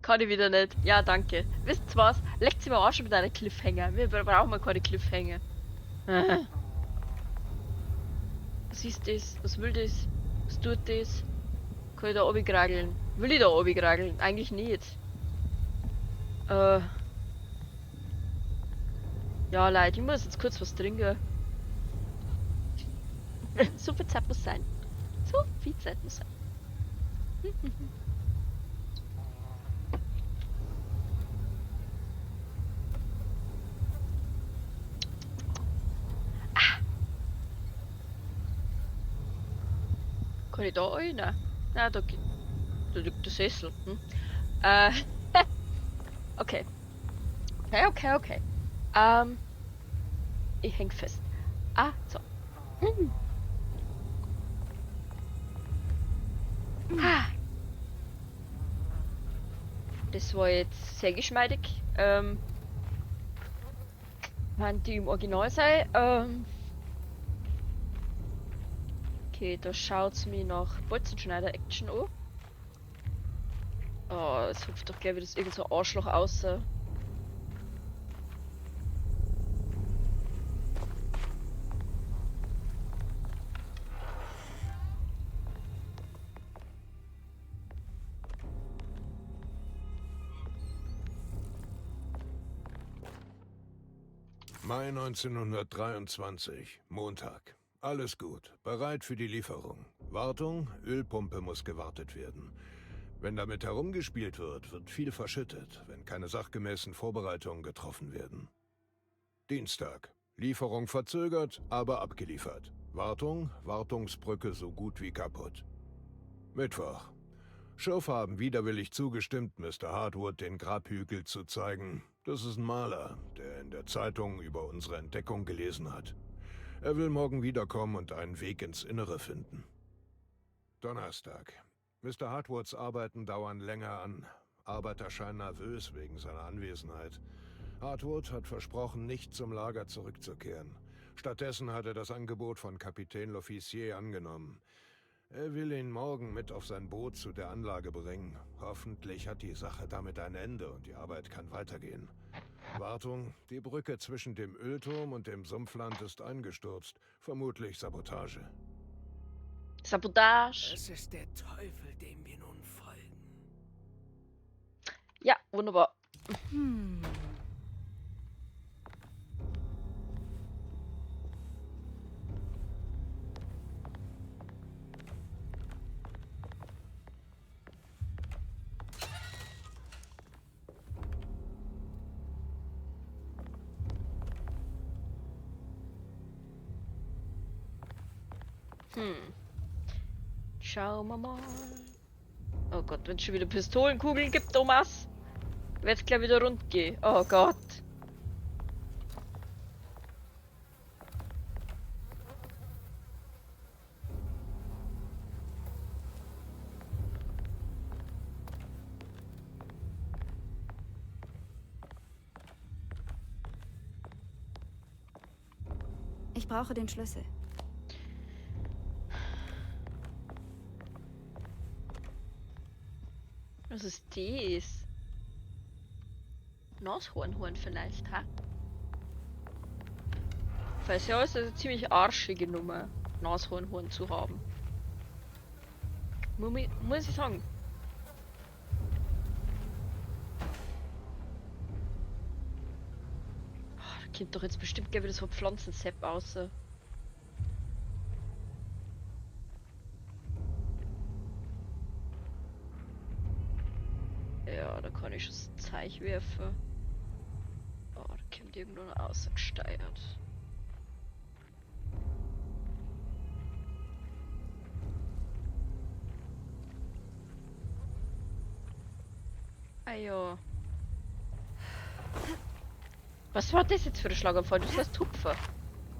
Kann ich wieder nicht. Ja, danke. Wisst ihr was? Leckt sie mir auch schon mit einer Cliffhanger. Wir brauchen mal keine Cliffhanger. Was ist das? Was will das? Was tut das? Kann ich da runterkrageln? Will ich da runterkrageln? Eigentlich nicht. Ja, Leute, ich muss jetzt kurz was trinken. So viel Zeit muss sein. So viel Zeit muss sein. Ah. Kann ich da rein? Nein. Nein, da liegt der Sessel. Hm? Okay. Okay, okay, okay. Ich häng fest. Ah, so. Ah. Das war jetzt sehr geschmeidig. Kann die im Original sein. Okay, da schaut's mir nach Bolzenschneider-Action an. Oh, es hupft doch gleich wieder irgend so ein Arschloch außer. Mai 1923, Montag. Alles gut, bereit für die Lieferung. Wartung, Ölpumpe muss gewartet werden. Wenn damit herumgespielt wird, wird viel verschüttet, wenn keine sachgemäßen Vorbereitungen getroffen werden. Dienstag. Lieferung verzögert, aber abgeliefert. Wartung, Wartungsbrücke so gut wie kaputt. Mittwoch. Schürfer haben widerwillig zugestimmt, Mr. Hartwood den Grabhügel zu zeigen. Das ist ein Maler, der in der Zeitung über unsere Entdeckung gelesen hat. Er will morgen wiederkommen und einen Weg ins Innere finden. Donnerstag. Mr. Hartwoods Arbeiten dauern länger an. Arbeiter scheinen nervös wegen seiner Anwesenheit. Hartwood hat versprochen, nicht zum Lager zurückzukehren. Stattdessen hat er das Angebot von Kapitän L'Officier angenommen. Er will ihn morgen mit auf sein Boot zu der Anlage bringen. Hoffentlich hat die Sache damit ein Ende und die Arbeit kann weitergehen. Wartung, die Brücke zwischen dem Ölturm und dem Sumpfland ist eingestürzt. Vermutlich Sabotage. Sabotage! Das ist der Teufel, dem wir nun folgen. Ja, wunderbar. Schauen wir mal. Oh Gott, wenn es schon wieder Pistolenkugeln gibt, Thomas. Wird's gleich wieder rund gehen. Oh Gott. Ich brauche den Schlüssel. Was ist das? Nashornhorn vielleicht, ha? Falls ja, ist das eine ziemlich arschige Nummer, Nashornhorn zu haben. Muss ich sagen. Oh, da kommt doch jetzt bestimmt gleich wieder so ein Pflanzensepp raus. Ja, da kann ich schon das Zeug werfen. Oh, da kommt irgendwo noch rausgesteuert. Ah ja. Was war das jetzt für ein Schlaganfall? Du sollst Tupfer.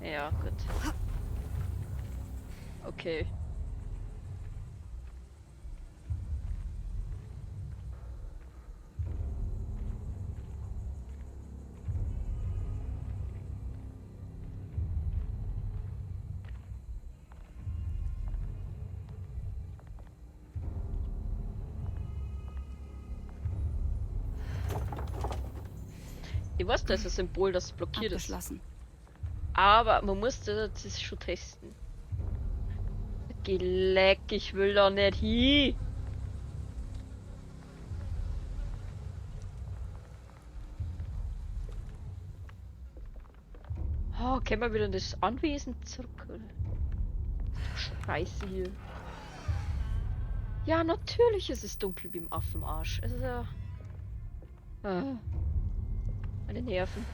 Ja, gut. Okay. Ich weiß, da ist ein Symbol, das blockiert ist. Abgeschlossen. Aber man muss das schon testen. Geh leck, ich will da nicht hin. Oh, können wir wieder in das Anwesen zurück? Oder? Scheiße hier. Ja, natürlich ist es dunkel wie im Affenarsch. Es ist ja... Ah. Meine Nerven.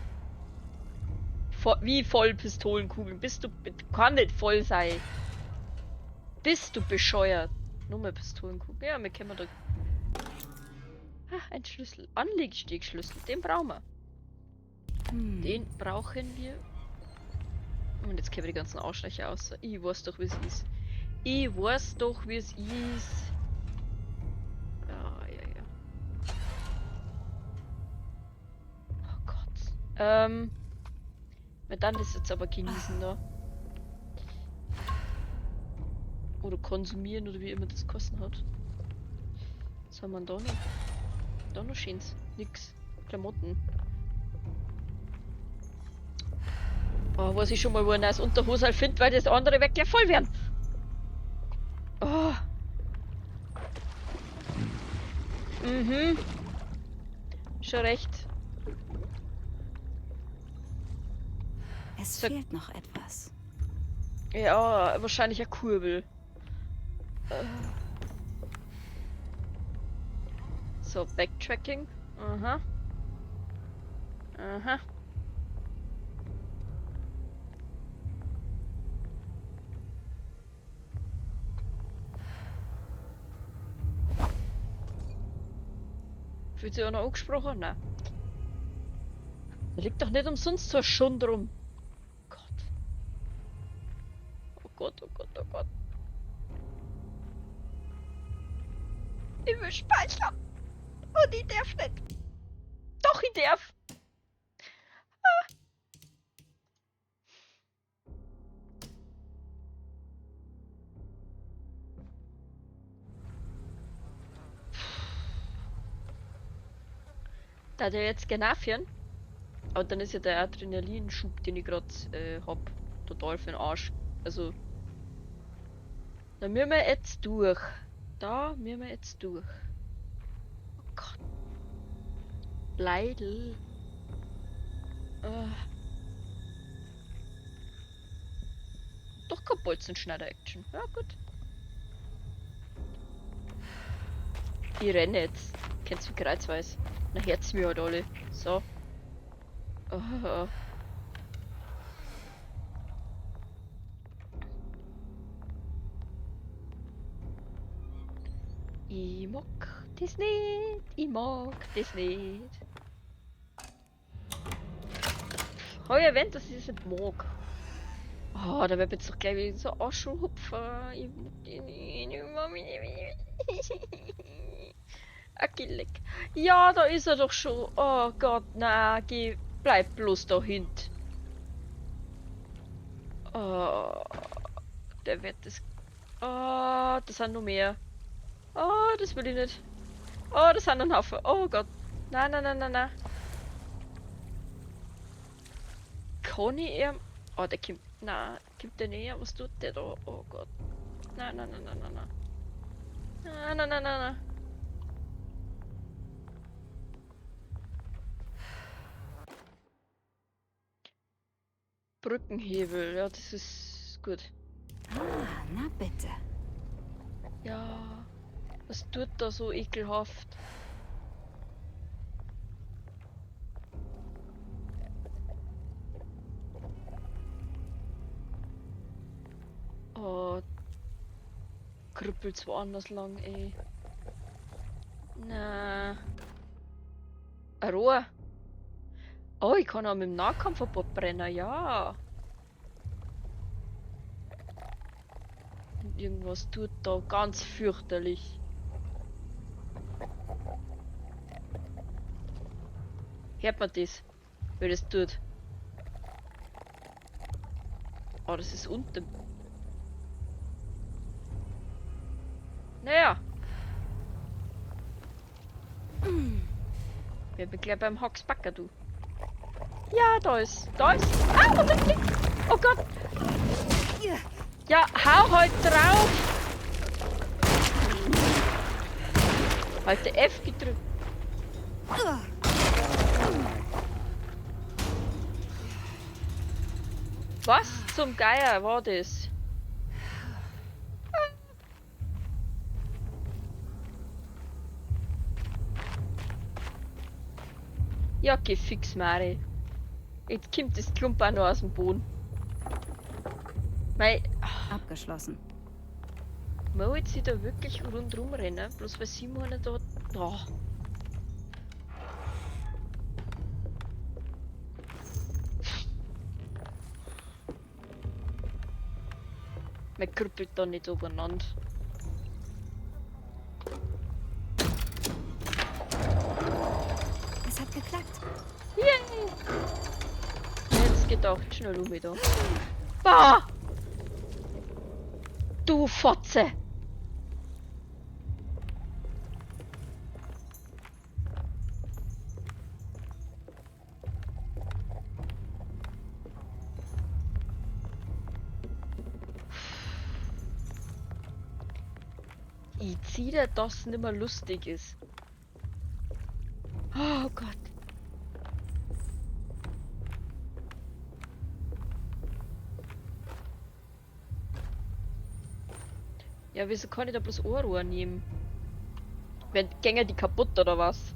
Wie voll Pistolenkugeln. Bist du... Kann nicht voll sein. Bist du bescheuert? Nur mehr Pistolenkugeln. Ja, wir können da... Ah, ein Schlüssel. Anlegsteckschlüssel. Den brauchen wir. Den brauchen wir. Und jetzt kennen wir die ganzen Arschlöcher aus. Ich weiß doch, wie es ist. Ich weiß doch, wie es ist. Ja, ja, ja. Oh Gott. Wir dann das jetzt aber genießen, ne? Oder konsumieren, oder wie immer das kosten hat. Was haben wir denn da noch? Da noch schöns. Nix. Klamotten. Oh, weiß ich schon mal, wo ein neues Unterhosal findet, weil das andere weg gleich voll werden. Oh. Mhm. Schon recht. Es So. fehlt noch etwas. Ja, wahrscheinlich eine Kurbel. So, Backtracking. Aha. Aha. Fühlt sich auch noch angesprochen? Nein. Da liegt doch nicht umsonst so ein Schund rum. Gott. Oh Gott, oh Gott, oh Gott. Ich will speichern. Und ich darf nicht. Doch, ich darf. Ah. Da der jetzt genau führen. Aber dann ist ja der Adrenalinschub, den ich grad hab, total für den Arsch. Also. Da müssen wir jetzt durch. Da müssen wir jetzt durch. Oh Gott. Leidl. Doch kein Bolzenschneider-Action. Ja, gut. Ich renne jetzt. Kennst du Kreuzweis? Na, herz mir halt alle. So. Oh. Ich mag das nicht. Ich mag das nicht. Hab ich erwähnt, dass ich das nicht mag. Oh, da wird jetzt doch gleich wieder so Aschenhupfer. Ich mag die nicht. Ich mag mich nicht. Akilek. Ja, da ist er doch schon. Oh Gott, na, geh, bleib bloß da hinten. Oh, der wird das... Oh, das sind noch mehr. Oh, das will ich nicht. Oh, das sind ein Haufen. Oh Gott. Nein, nein, nein, nein, nein. Kann ich ihm... Oh, der kommt... Nein, kommt der näher? Was tut der da? Oh Gott. Nein, nein, nein, nein, nein, nein. Nein, nein, nein, nein, nein. Brückenhebel, ja, das ist gut. Ah, na bitte. Ja, was tut da so ekelhaft? Oh, krüppelt woanders lang, ey. Na. Ein Rohr. Oh, ich kann auch mit dem Nahkampf ein paar brennen, ja. Und irgendwas tut da ganz fürchterlich. Hört man das? Wie das tut? Oh, das ist unten. Naja. Wir bin gleich beim Hoxbacker, du. Ja, da ist. Da ist. Ah, Moment, nicht. Oh Gott. Ja, hau halt drauf. Halte F gedrückt. Was zum Geier war das? Ja, geh fix, Mari. Jetzt kommt das Klump auch noch aus dem Boden. Mei, Abgeschlossen. Muss jetzt sie da wirklich rundrum rennen? Bloß weil Simon da. Oh. Man krüppelt da nicht übereinander. Es hat geklappt. Yay! Jetzt geht auch schnell um da. Bah! Du Fotze! Ich zieh dir, dass nimmer lustig ist. Oh Gott. Ja, wieso kann ich da bloß Ohrrohr nehmen? Wenn gänge die kaputt oder was?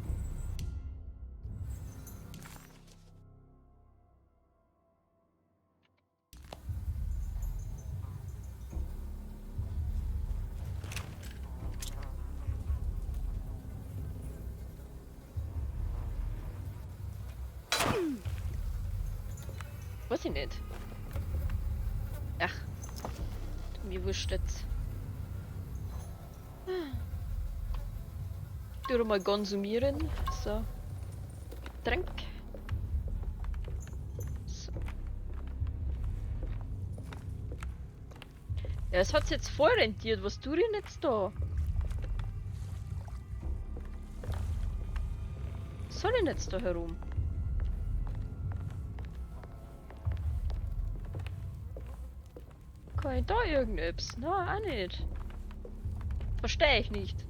Weiß ich nicht. Ach. Mir wurscht jetzt. Tu mal konsumieren. So. Getränk. So. Ja, es hat jetzt voll rentiert. Was tue ich denn jetzt da? Was soll ich denn jetzt da herum? Kann ich da irgendetwas? Nein, auch nicht. Verstehe ich nicht.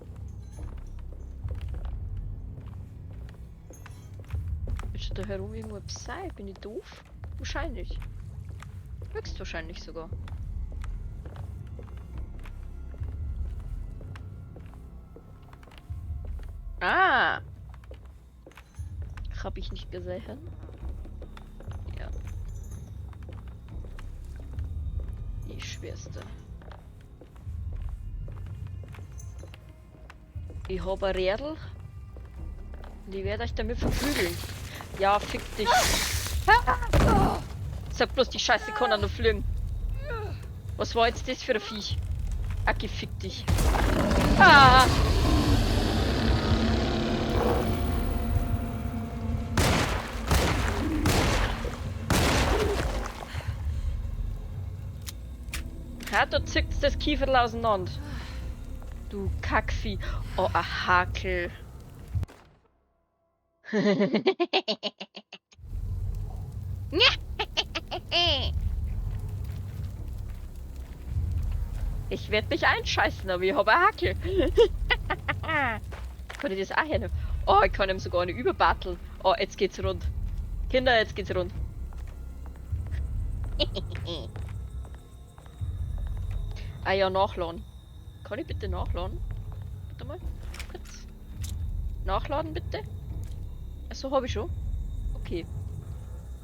Ist da herum irgendwo etwas sein? Bin ich doof? Wahrscheinlich. Höchstwahrscheinlich sogar. Ah! Hab ich nicht gesehen. Ja. Die schwerste. Ich hab ein Rädel. Und ich werde euch damit verprügeln. Ja, fick dich. Sag bloß, die Scheiße kann auch noch fliegen. Was war jetzt das für ein Viech? Aki, fick dich. Ah! Generator zückt das Kieferl auseinander. Du Kackvieh. Oh, ein Hakel. Ich werde mich einscheißen, aber ich habe einen Hakel. Kann ich das auch hernehmen? Oh, ich kann ihm sogar eine überbatteln. Oh, jetzt geht's rund. Kinder, jetzt geht's rund. Ah ja, nachladen. Kann ich bitte nachladen? Warte mal. Kurz. Nachladen bitte. Achso, habe ich schon. Okay.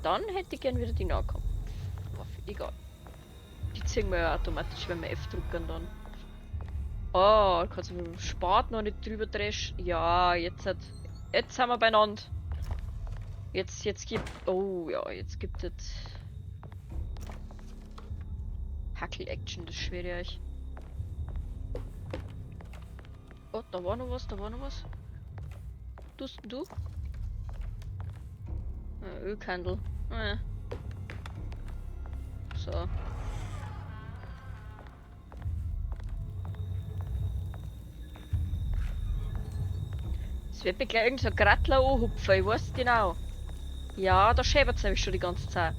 Dann hätte ich gern wieder die Nahkampfwaffe. Egal. Die ziehen wir ja automatisch, wenn wir F drücken dann. Oh, kannst du mit dem Spaten noch nicht drüber dreschen. Ja, jetzt hat. Jetzt sind wir beieinander. Jetzt gibt. Oh ja, jetzt gibt es. Hackel-Action, das schwöre ich euch. Oh, da war noch was, da war noch was. Tust du? Ölkandel. So. Es wird mir gleich irgend so ein Grattler anhupfen, ich weiß genau. Ja, da schäbert's nämlich schon die ganze Zeit.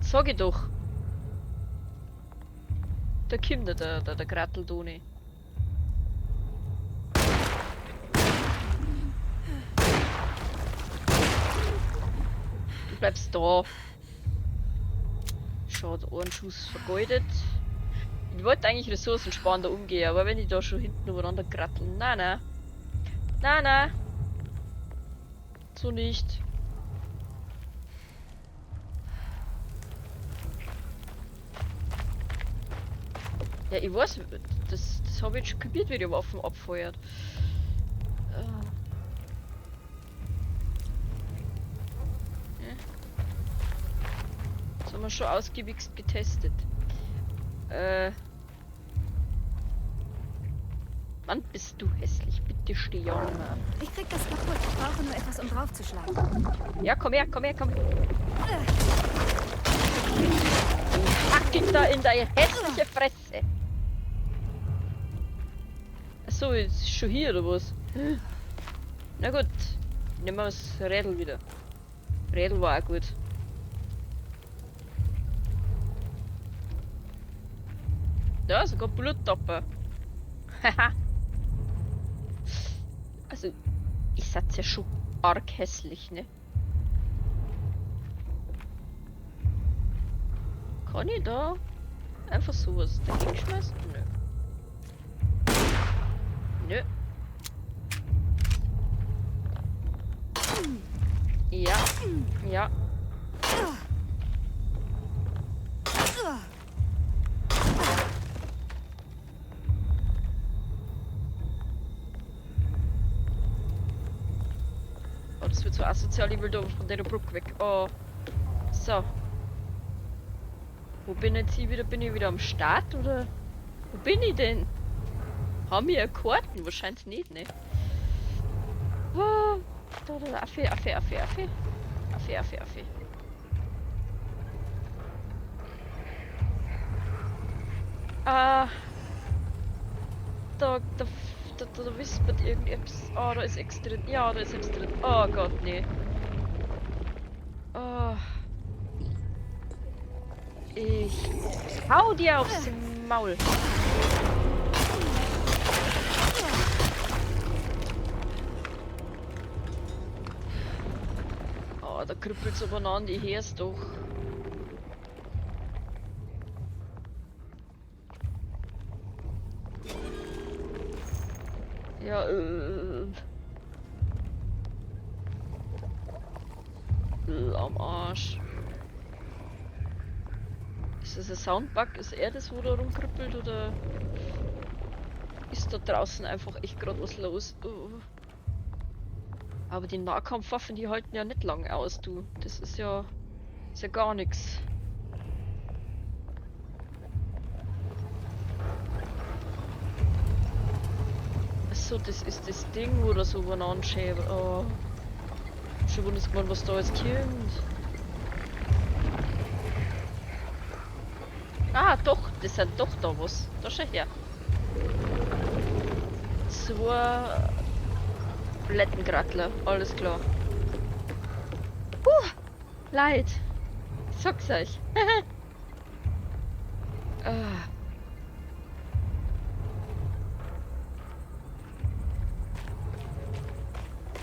Sag ich doch. Da kommt der Grattel-Doni. Du bleibst da. Schade, einen Schuss vergeudet. Ich wollte eigentlich ressourcensparender umgehen, aber wenn die da schon hinten übereinander gratteln. Nein, nein. Nein, nein. So nicht. Ja, ich weiß, das habe ich jetzt schon kapiert, wie die Waffen abfeuert. Ja. Das haben wir schon ausgiebigst getestet. Mann, bist du hässlich. Bitte steh ja nicht mehr. Ich krieg das kaputt. Ich brauche nur etwas, um draufzuschlagen. Ja, komm her, komm her, komm her. Pack ihn da in deine hässliche Fresse. Achso, ist schon hier oder was? Na gut, nehmen wir das Rädel wieder. Rädel war auch gut. Ja, sogar Bluttopper. Haha. Also, ich sag's ja schon arg hässlich, ne? Kann ich da einfach sowas dagegen schmeißen? Nö. Nö. Ja. Ja. Oh, das wird so asozial, ich will da von der Brücke weg. Oh. So. Wo bin jetzt ich wieder? Bin ich wieder am Start oder? Wo bin ich denn? Haben wir Karten? Wahrscheinlich nicht, ne? Oh, da, da, Affe, Affe, Affe, Affe. Affe, Affe, Affe. Ah. Da wispert irgendetwas. Oh, da ist X drin. Ja, da ist X drin. Oh Gott, nee. Oh. Ich hau dir aufs Maul. Oh, da krüppelt's übereinander, ich hör's doch. Ja, am Arsch. Ist das ein Soundbug? Ist er das, wo da rumkrüppelt, oder ist da draußen einfach echt grad was los? Oh. Aber die Nahkampfwaffen, die halten ja nicht lang aus, du. Das ist ja gar nichts. So, das ist das Ding, wo da so übereinander. Oh. Schon wundert man, was da jetzt kommt. Ah, doch, das sind doch da was. Da schau her. Zwei Blättengrattler, alles klar. Puh, Leid. Ich sag's euch. Ah.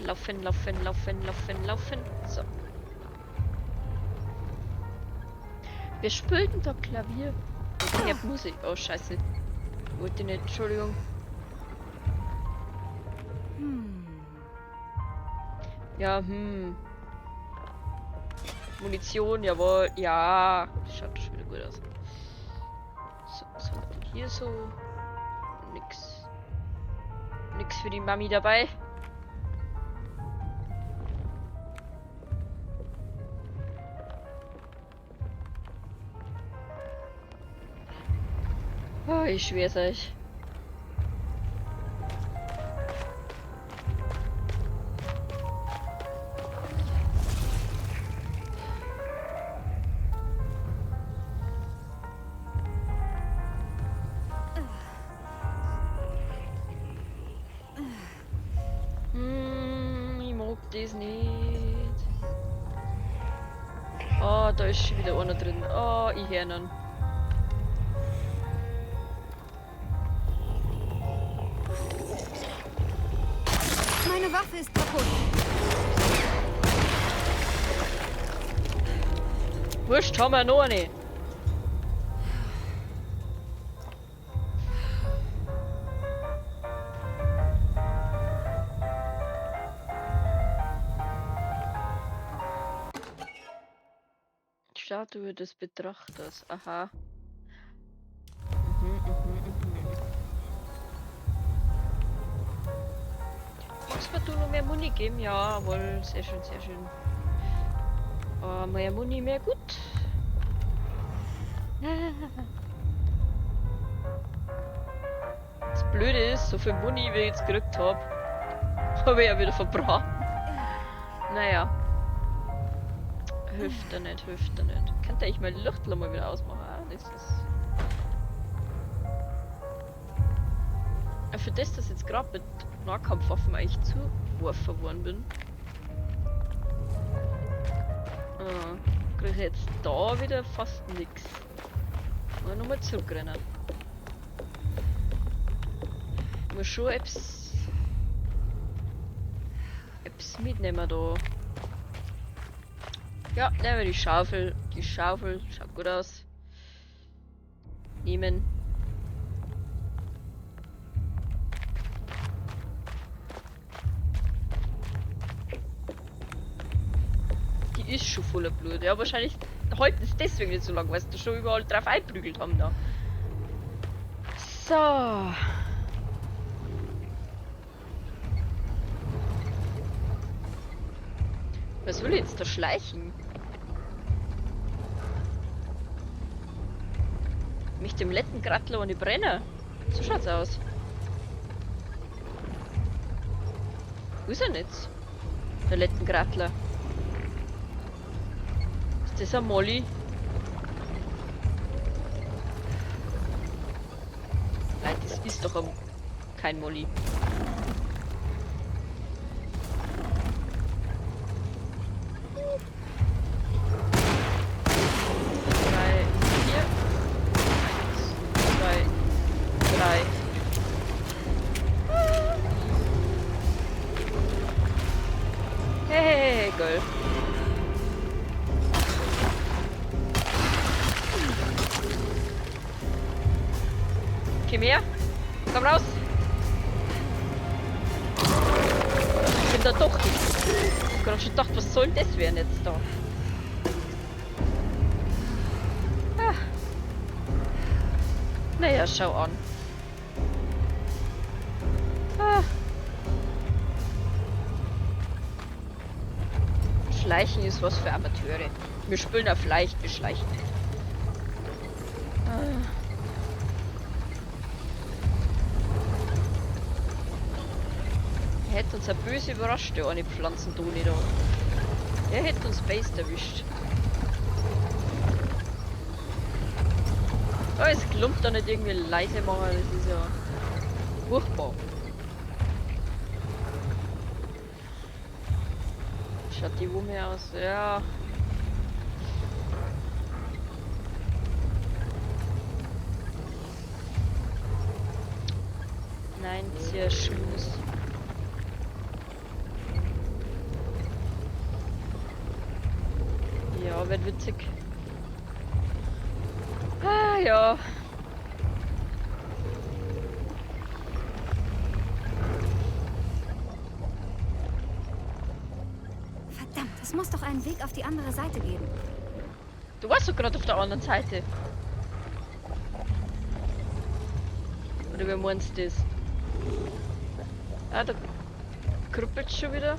Laufen, laufen, laufen, laufen, laufen. So. Wir spielten da Klavier. Ich hab Musik. Oh, scheiße. Wollte nicht. Entschuldigung. Ja, Munition, jawohl. Ja. Schaut schon wieder gut aus. So, was haben wir denn hier so? Nix. Nix für die Mami dabei. Oh, ich schwör's euch. Ich mag das nicht. Oh, da ist schon wieder einer drin. Oh, ich hör ihn. Meine Waffe ist kaputt. Wurscht, haben wir noch eine. Statue des Betrachters. Aha. Magst du noch mehr Muni geben? Jawohl, sehr schön, sehr schön. Mehr Muni, mehr gut. Das Blöde ist, so viel Muni, wie ich jetzt gekriegt hab, hab ich ja wieder verbraten. Naja. Hilft ja nicht, hilft ja nicht. Könnte ich mein Lichtl mal wieder ausmachen? Ah, das ist. Ja, für das, dass ich jetzt grad mit Nahkampfwaffen eigentlich zugeworfen worden bin. Krieg ich jetzt da wieder fast nix. Mal nochmal zurückrennen. Muss schon etwas mitnehmen da. Ja, nehmen wir die Schaufel. Die Schaufel schaut gut aus. Nehmen. Die ist schon voller Blut. Ja, wahrscheinlich halten es deswegen nicht so lange, weil sie da schon überall drauf einprügelt haben da. So. Was will ich jetzt da schleichen? Mich dem Lettengrattler und die Brenner. So schaut's aus. Wo ist er denn jetzt? Der Lettengrattler. Ist das ein Molly? Nein, das ist doch kein Molly. 3, 4. 1, 2, 3. Hey, Girl. Komm her. Komm raus. Ich bin da doch nicht. Ich hab grad schon gedacht, was soll denn das werden jetzt da? Ah. Naja, schau an. Ah. Schleichen ist was für Amateure. Wir spielen auf leicht, wir schleichen nicht. Ah. hätte uns ja böse überrascht, der eine Pflanzentoni da. Der hätte uns Base erwischt. Oh, es klumpt da nicht irgendwie leise machen, das ist ja furchtbar. Schaut die Wumme aus, ja. Nein, sehr Schluss. Ja, wird witzig. Ah, ja. Verdammt, es muss doch einen Weg auf die andere Seite geben. Du warst doch gerade auf der anderen Seite. Oder wie meinst du das? Ah, da krüppelt schon wieder.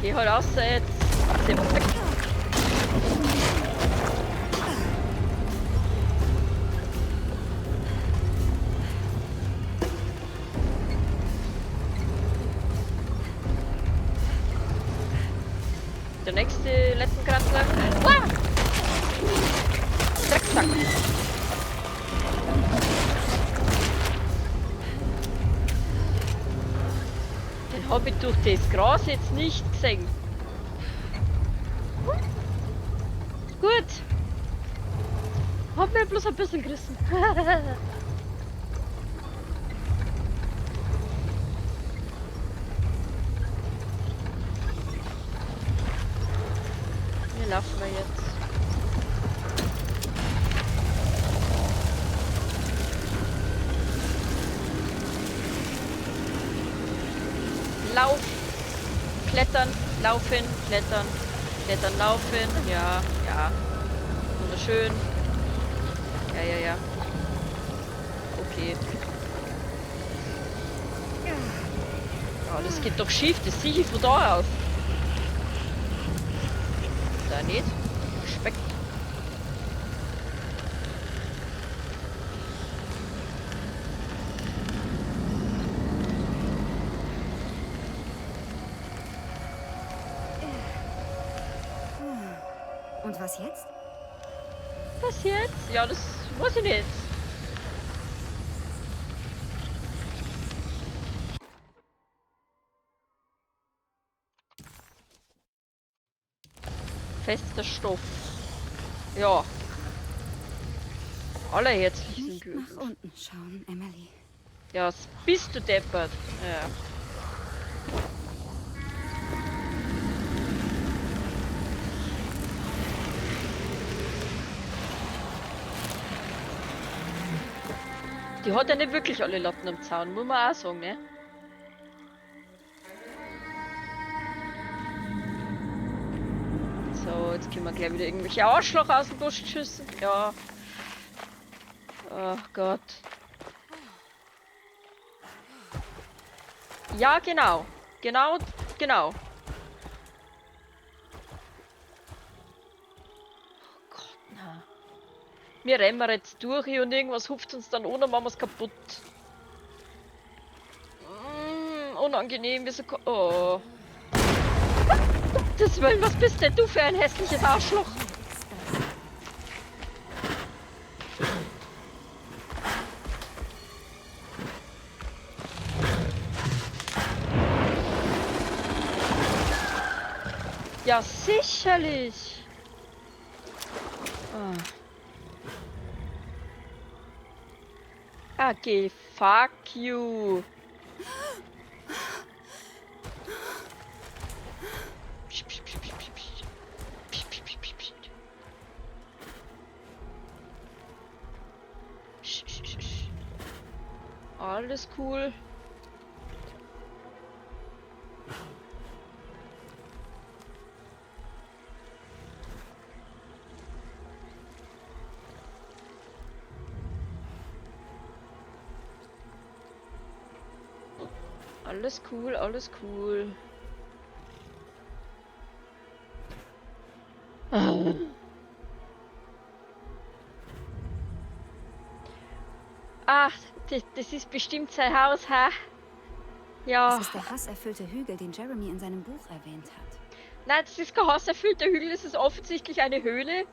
Geh halt raus jetzt. Der nächste Lettenkratzler. Ah! Drecksack. Den hab ich durch das Gras jetzt nicht gesehen. Gut. Hab mir bloß ein bisschen gerissen. Hier laufen wir jetzt. Lauf, klettern, laufen, klettern, klettern, laufen. Ja, ja. Wunderschön. Ja, ja, ja. Okay. Ja, das geht doch schief, das sehe ich von da aus. Da nicht. Speck. Und was jetzt? Was jetzt? Ja, das weiß ich nicht. Fester Stoff. Ja. Alle herzlichen Nicht nach Glückwunsch. unten schauen, Emily. Ja, was bist du deppert? Ja. Die hat ja nicht wirklich alle Latten am Zaun, muss man auch sagen, ne? So, jetzt können wir gleich wieder irgendwelche Arschloch aus dem Busch schießen. Ja. Ach Gott. Ja, genau. Genau, genau. Oh Gott, na. Wir rennen jetzt durch hier und irgendwas hupft uns dann an und machen wir's kaputt. Unangenehm, wir so. Oh. Gottes Willen, was bist denn du für ein hässliches Arschloch? Ja, sicherlich. Ah. Okay, fuck you. Psch, psch, psch, psch, psch, psch. Psch, psch, psch, psch, psch. Sch, sch, sch, sch. Alles cool. Alles cool, alles cool. Ach, das ist bestimmt sein Haus, hä? Ja. Das ist der hasserfüllte Hügel, den Jeremy in seinem Buch erwähnt hat. Nein, das ist kein hasserfüllter Hügel, das ist offensichtlich eine Höhle,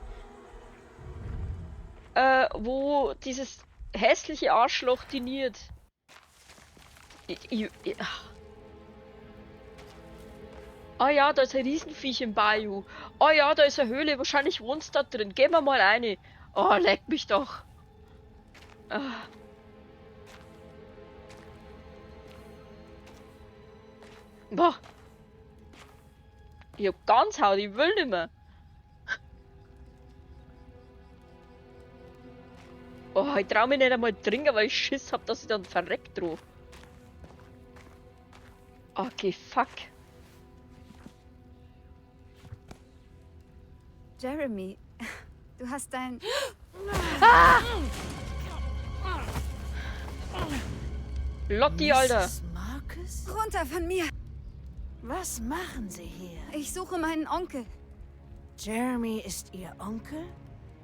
wo dieses hässliche Arschloch diniert. Ah ja, da ist ein Riesenviech im Bayou. Oh ja, da ist eine Höhle, wahrscheinlich wohnst du da drin. Gehen wir mal rein. Oh, leck mich doch. Ah. Boah. Ich hab ganz Haut, ich will nicht mehr. Oh, ich trau mich nicht einmal trinken, weil ich Schiss hab, dass ich dann verreckt drauf. Okay, fuck. Jeremy, du hast dein... Ah! Lotti, Alter. Mrs. Marcus? Runter von mir! Was machen Sie hier? Ich suche meinen Onkel. Jeremy ist Ihr Onkel?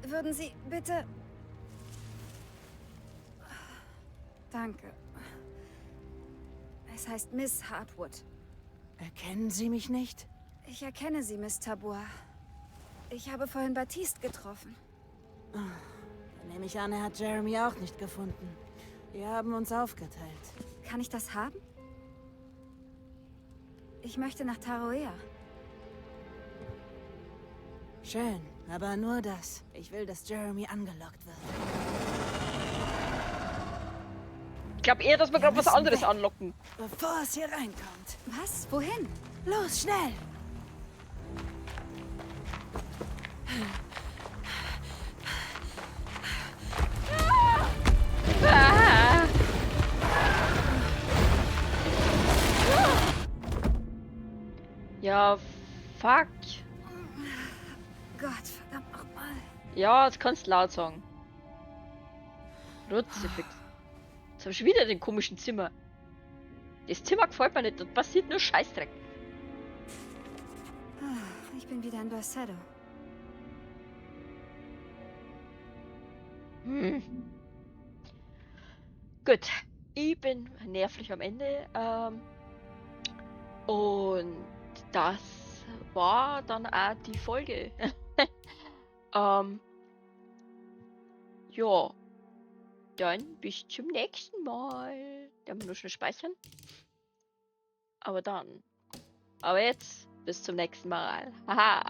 Würden Sie bitte... Danke. Es heißt Miss Hartwood. Erkennen Sie mich nicht? Ich erkenne Sie, Miss Tabois. Ich habe vorhin Baptiste getroffen. Dann nehme ich an, er hat Jeremy auch nicht gefunden. Wir haben uns aufgeteilt. Kann ich das haben? Ich möchte nach Taroea. Schön, aber nur das. Ich will, dass Jeremy angelockt wird. Ich glaube eher, dass wir gerade was müssen anderes weg. anlocken. Bevor es hier reinkommt. Was? Wohin? Los, schnell! Ah. Ja, fuck. Gott, verdammt nochmal. Ja, jetzt kannst du laut sagen. Rutzefix. Jetzt hab ich wieder den komischen Zimmer. Das Zimmer gefällt mir nicht, da passiert nur Scheißdreck. Ich bin wieder in Derceto. Gut, ich bin nervlich am Ende. Und das war dann auch die Folge. Ja. Dann bis zum nächsten Mal. Da muss ich nur schnell speichern. Aber dann. Aber jetzt, bis zum nächsten Mal. Haha.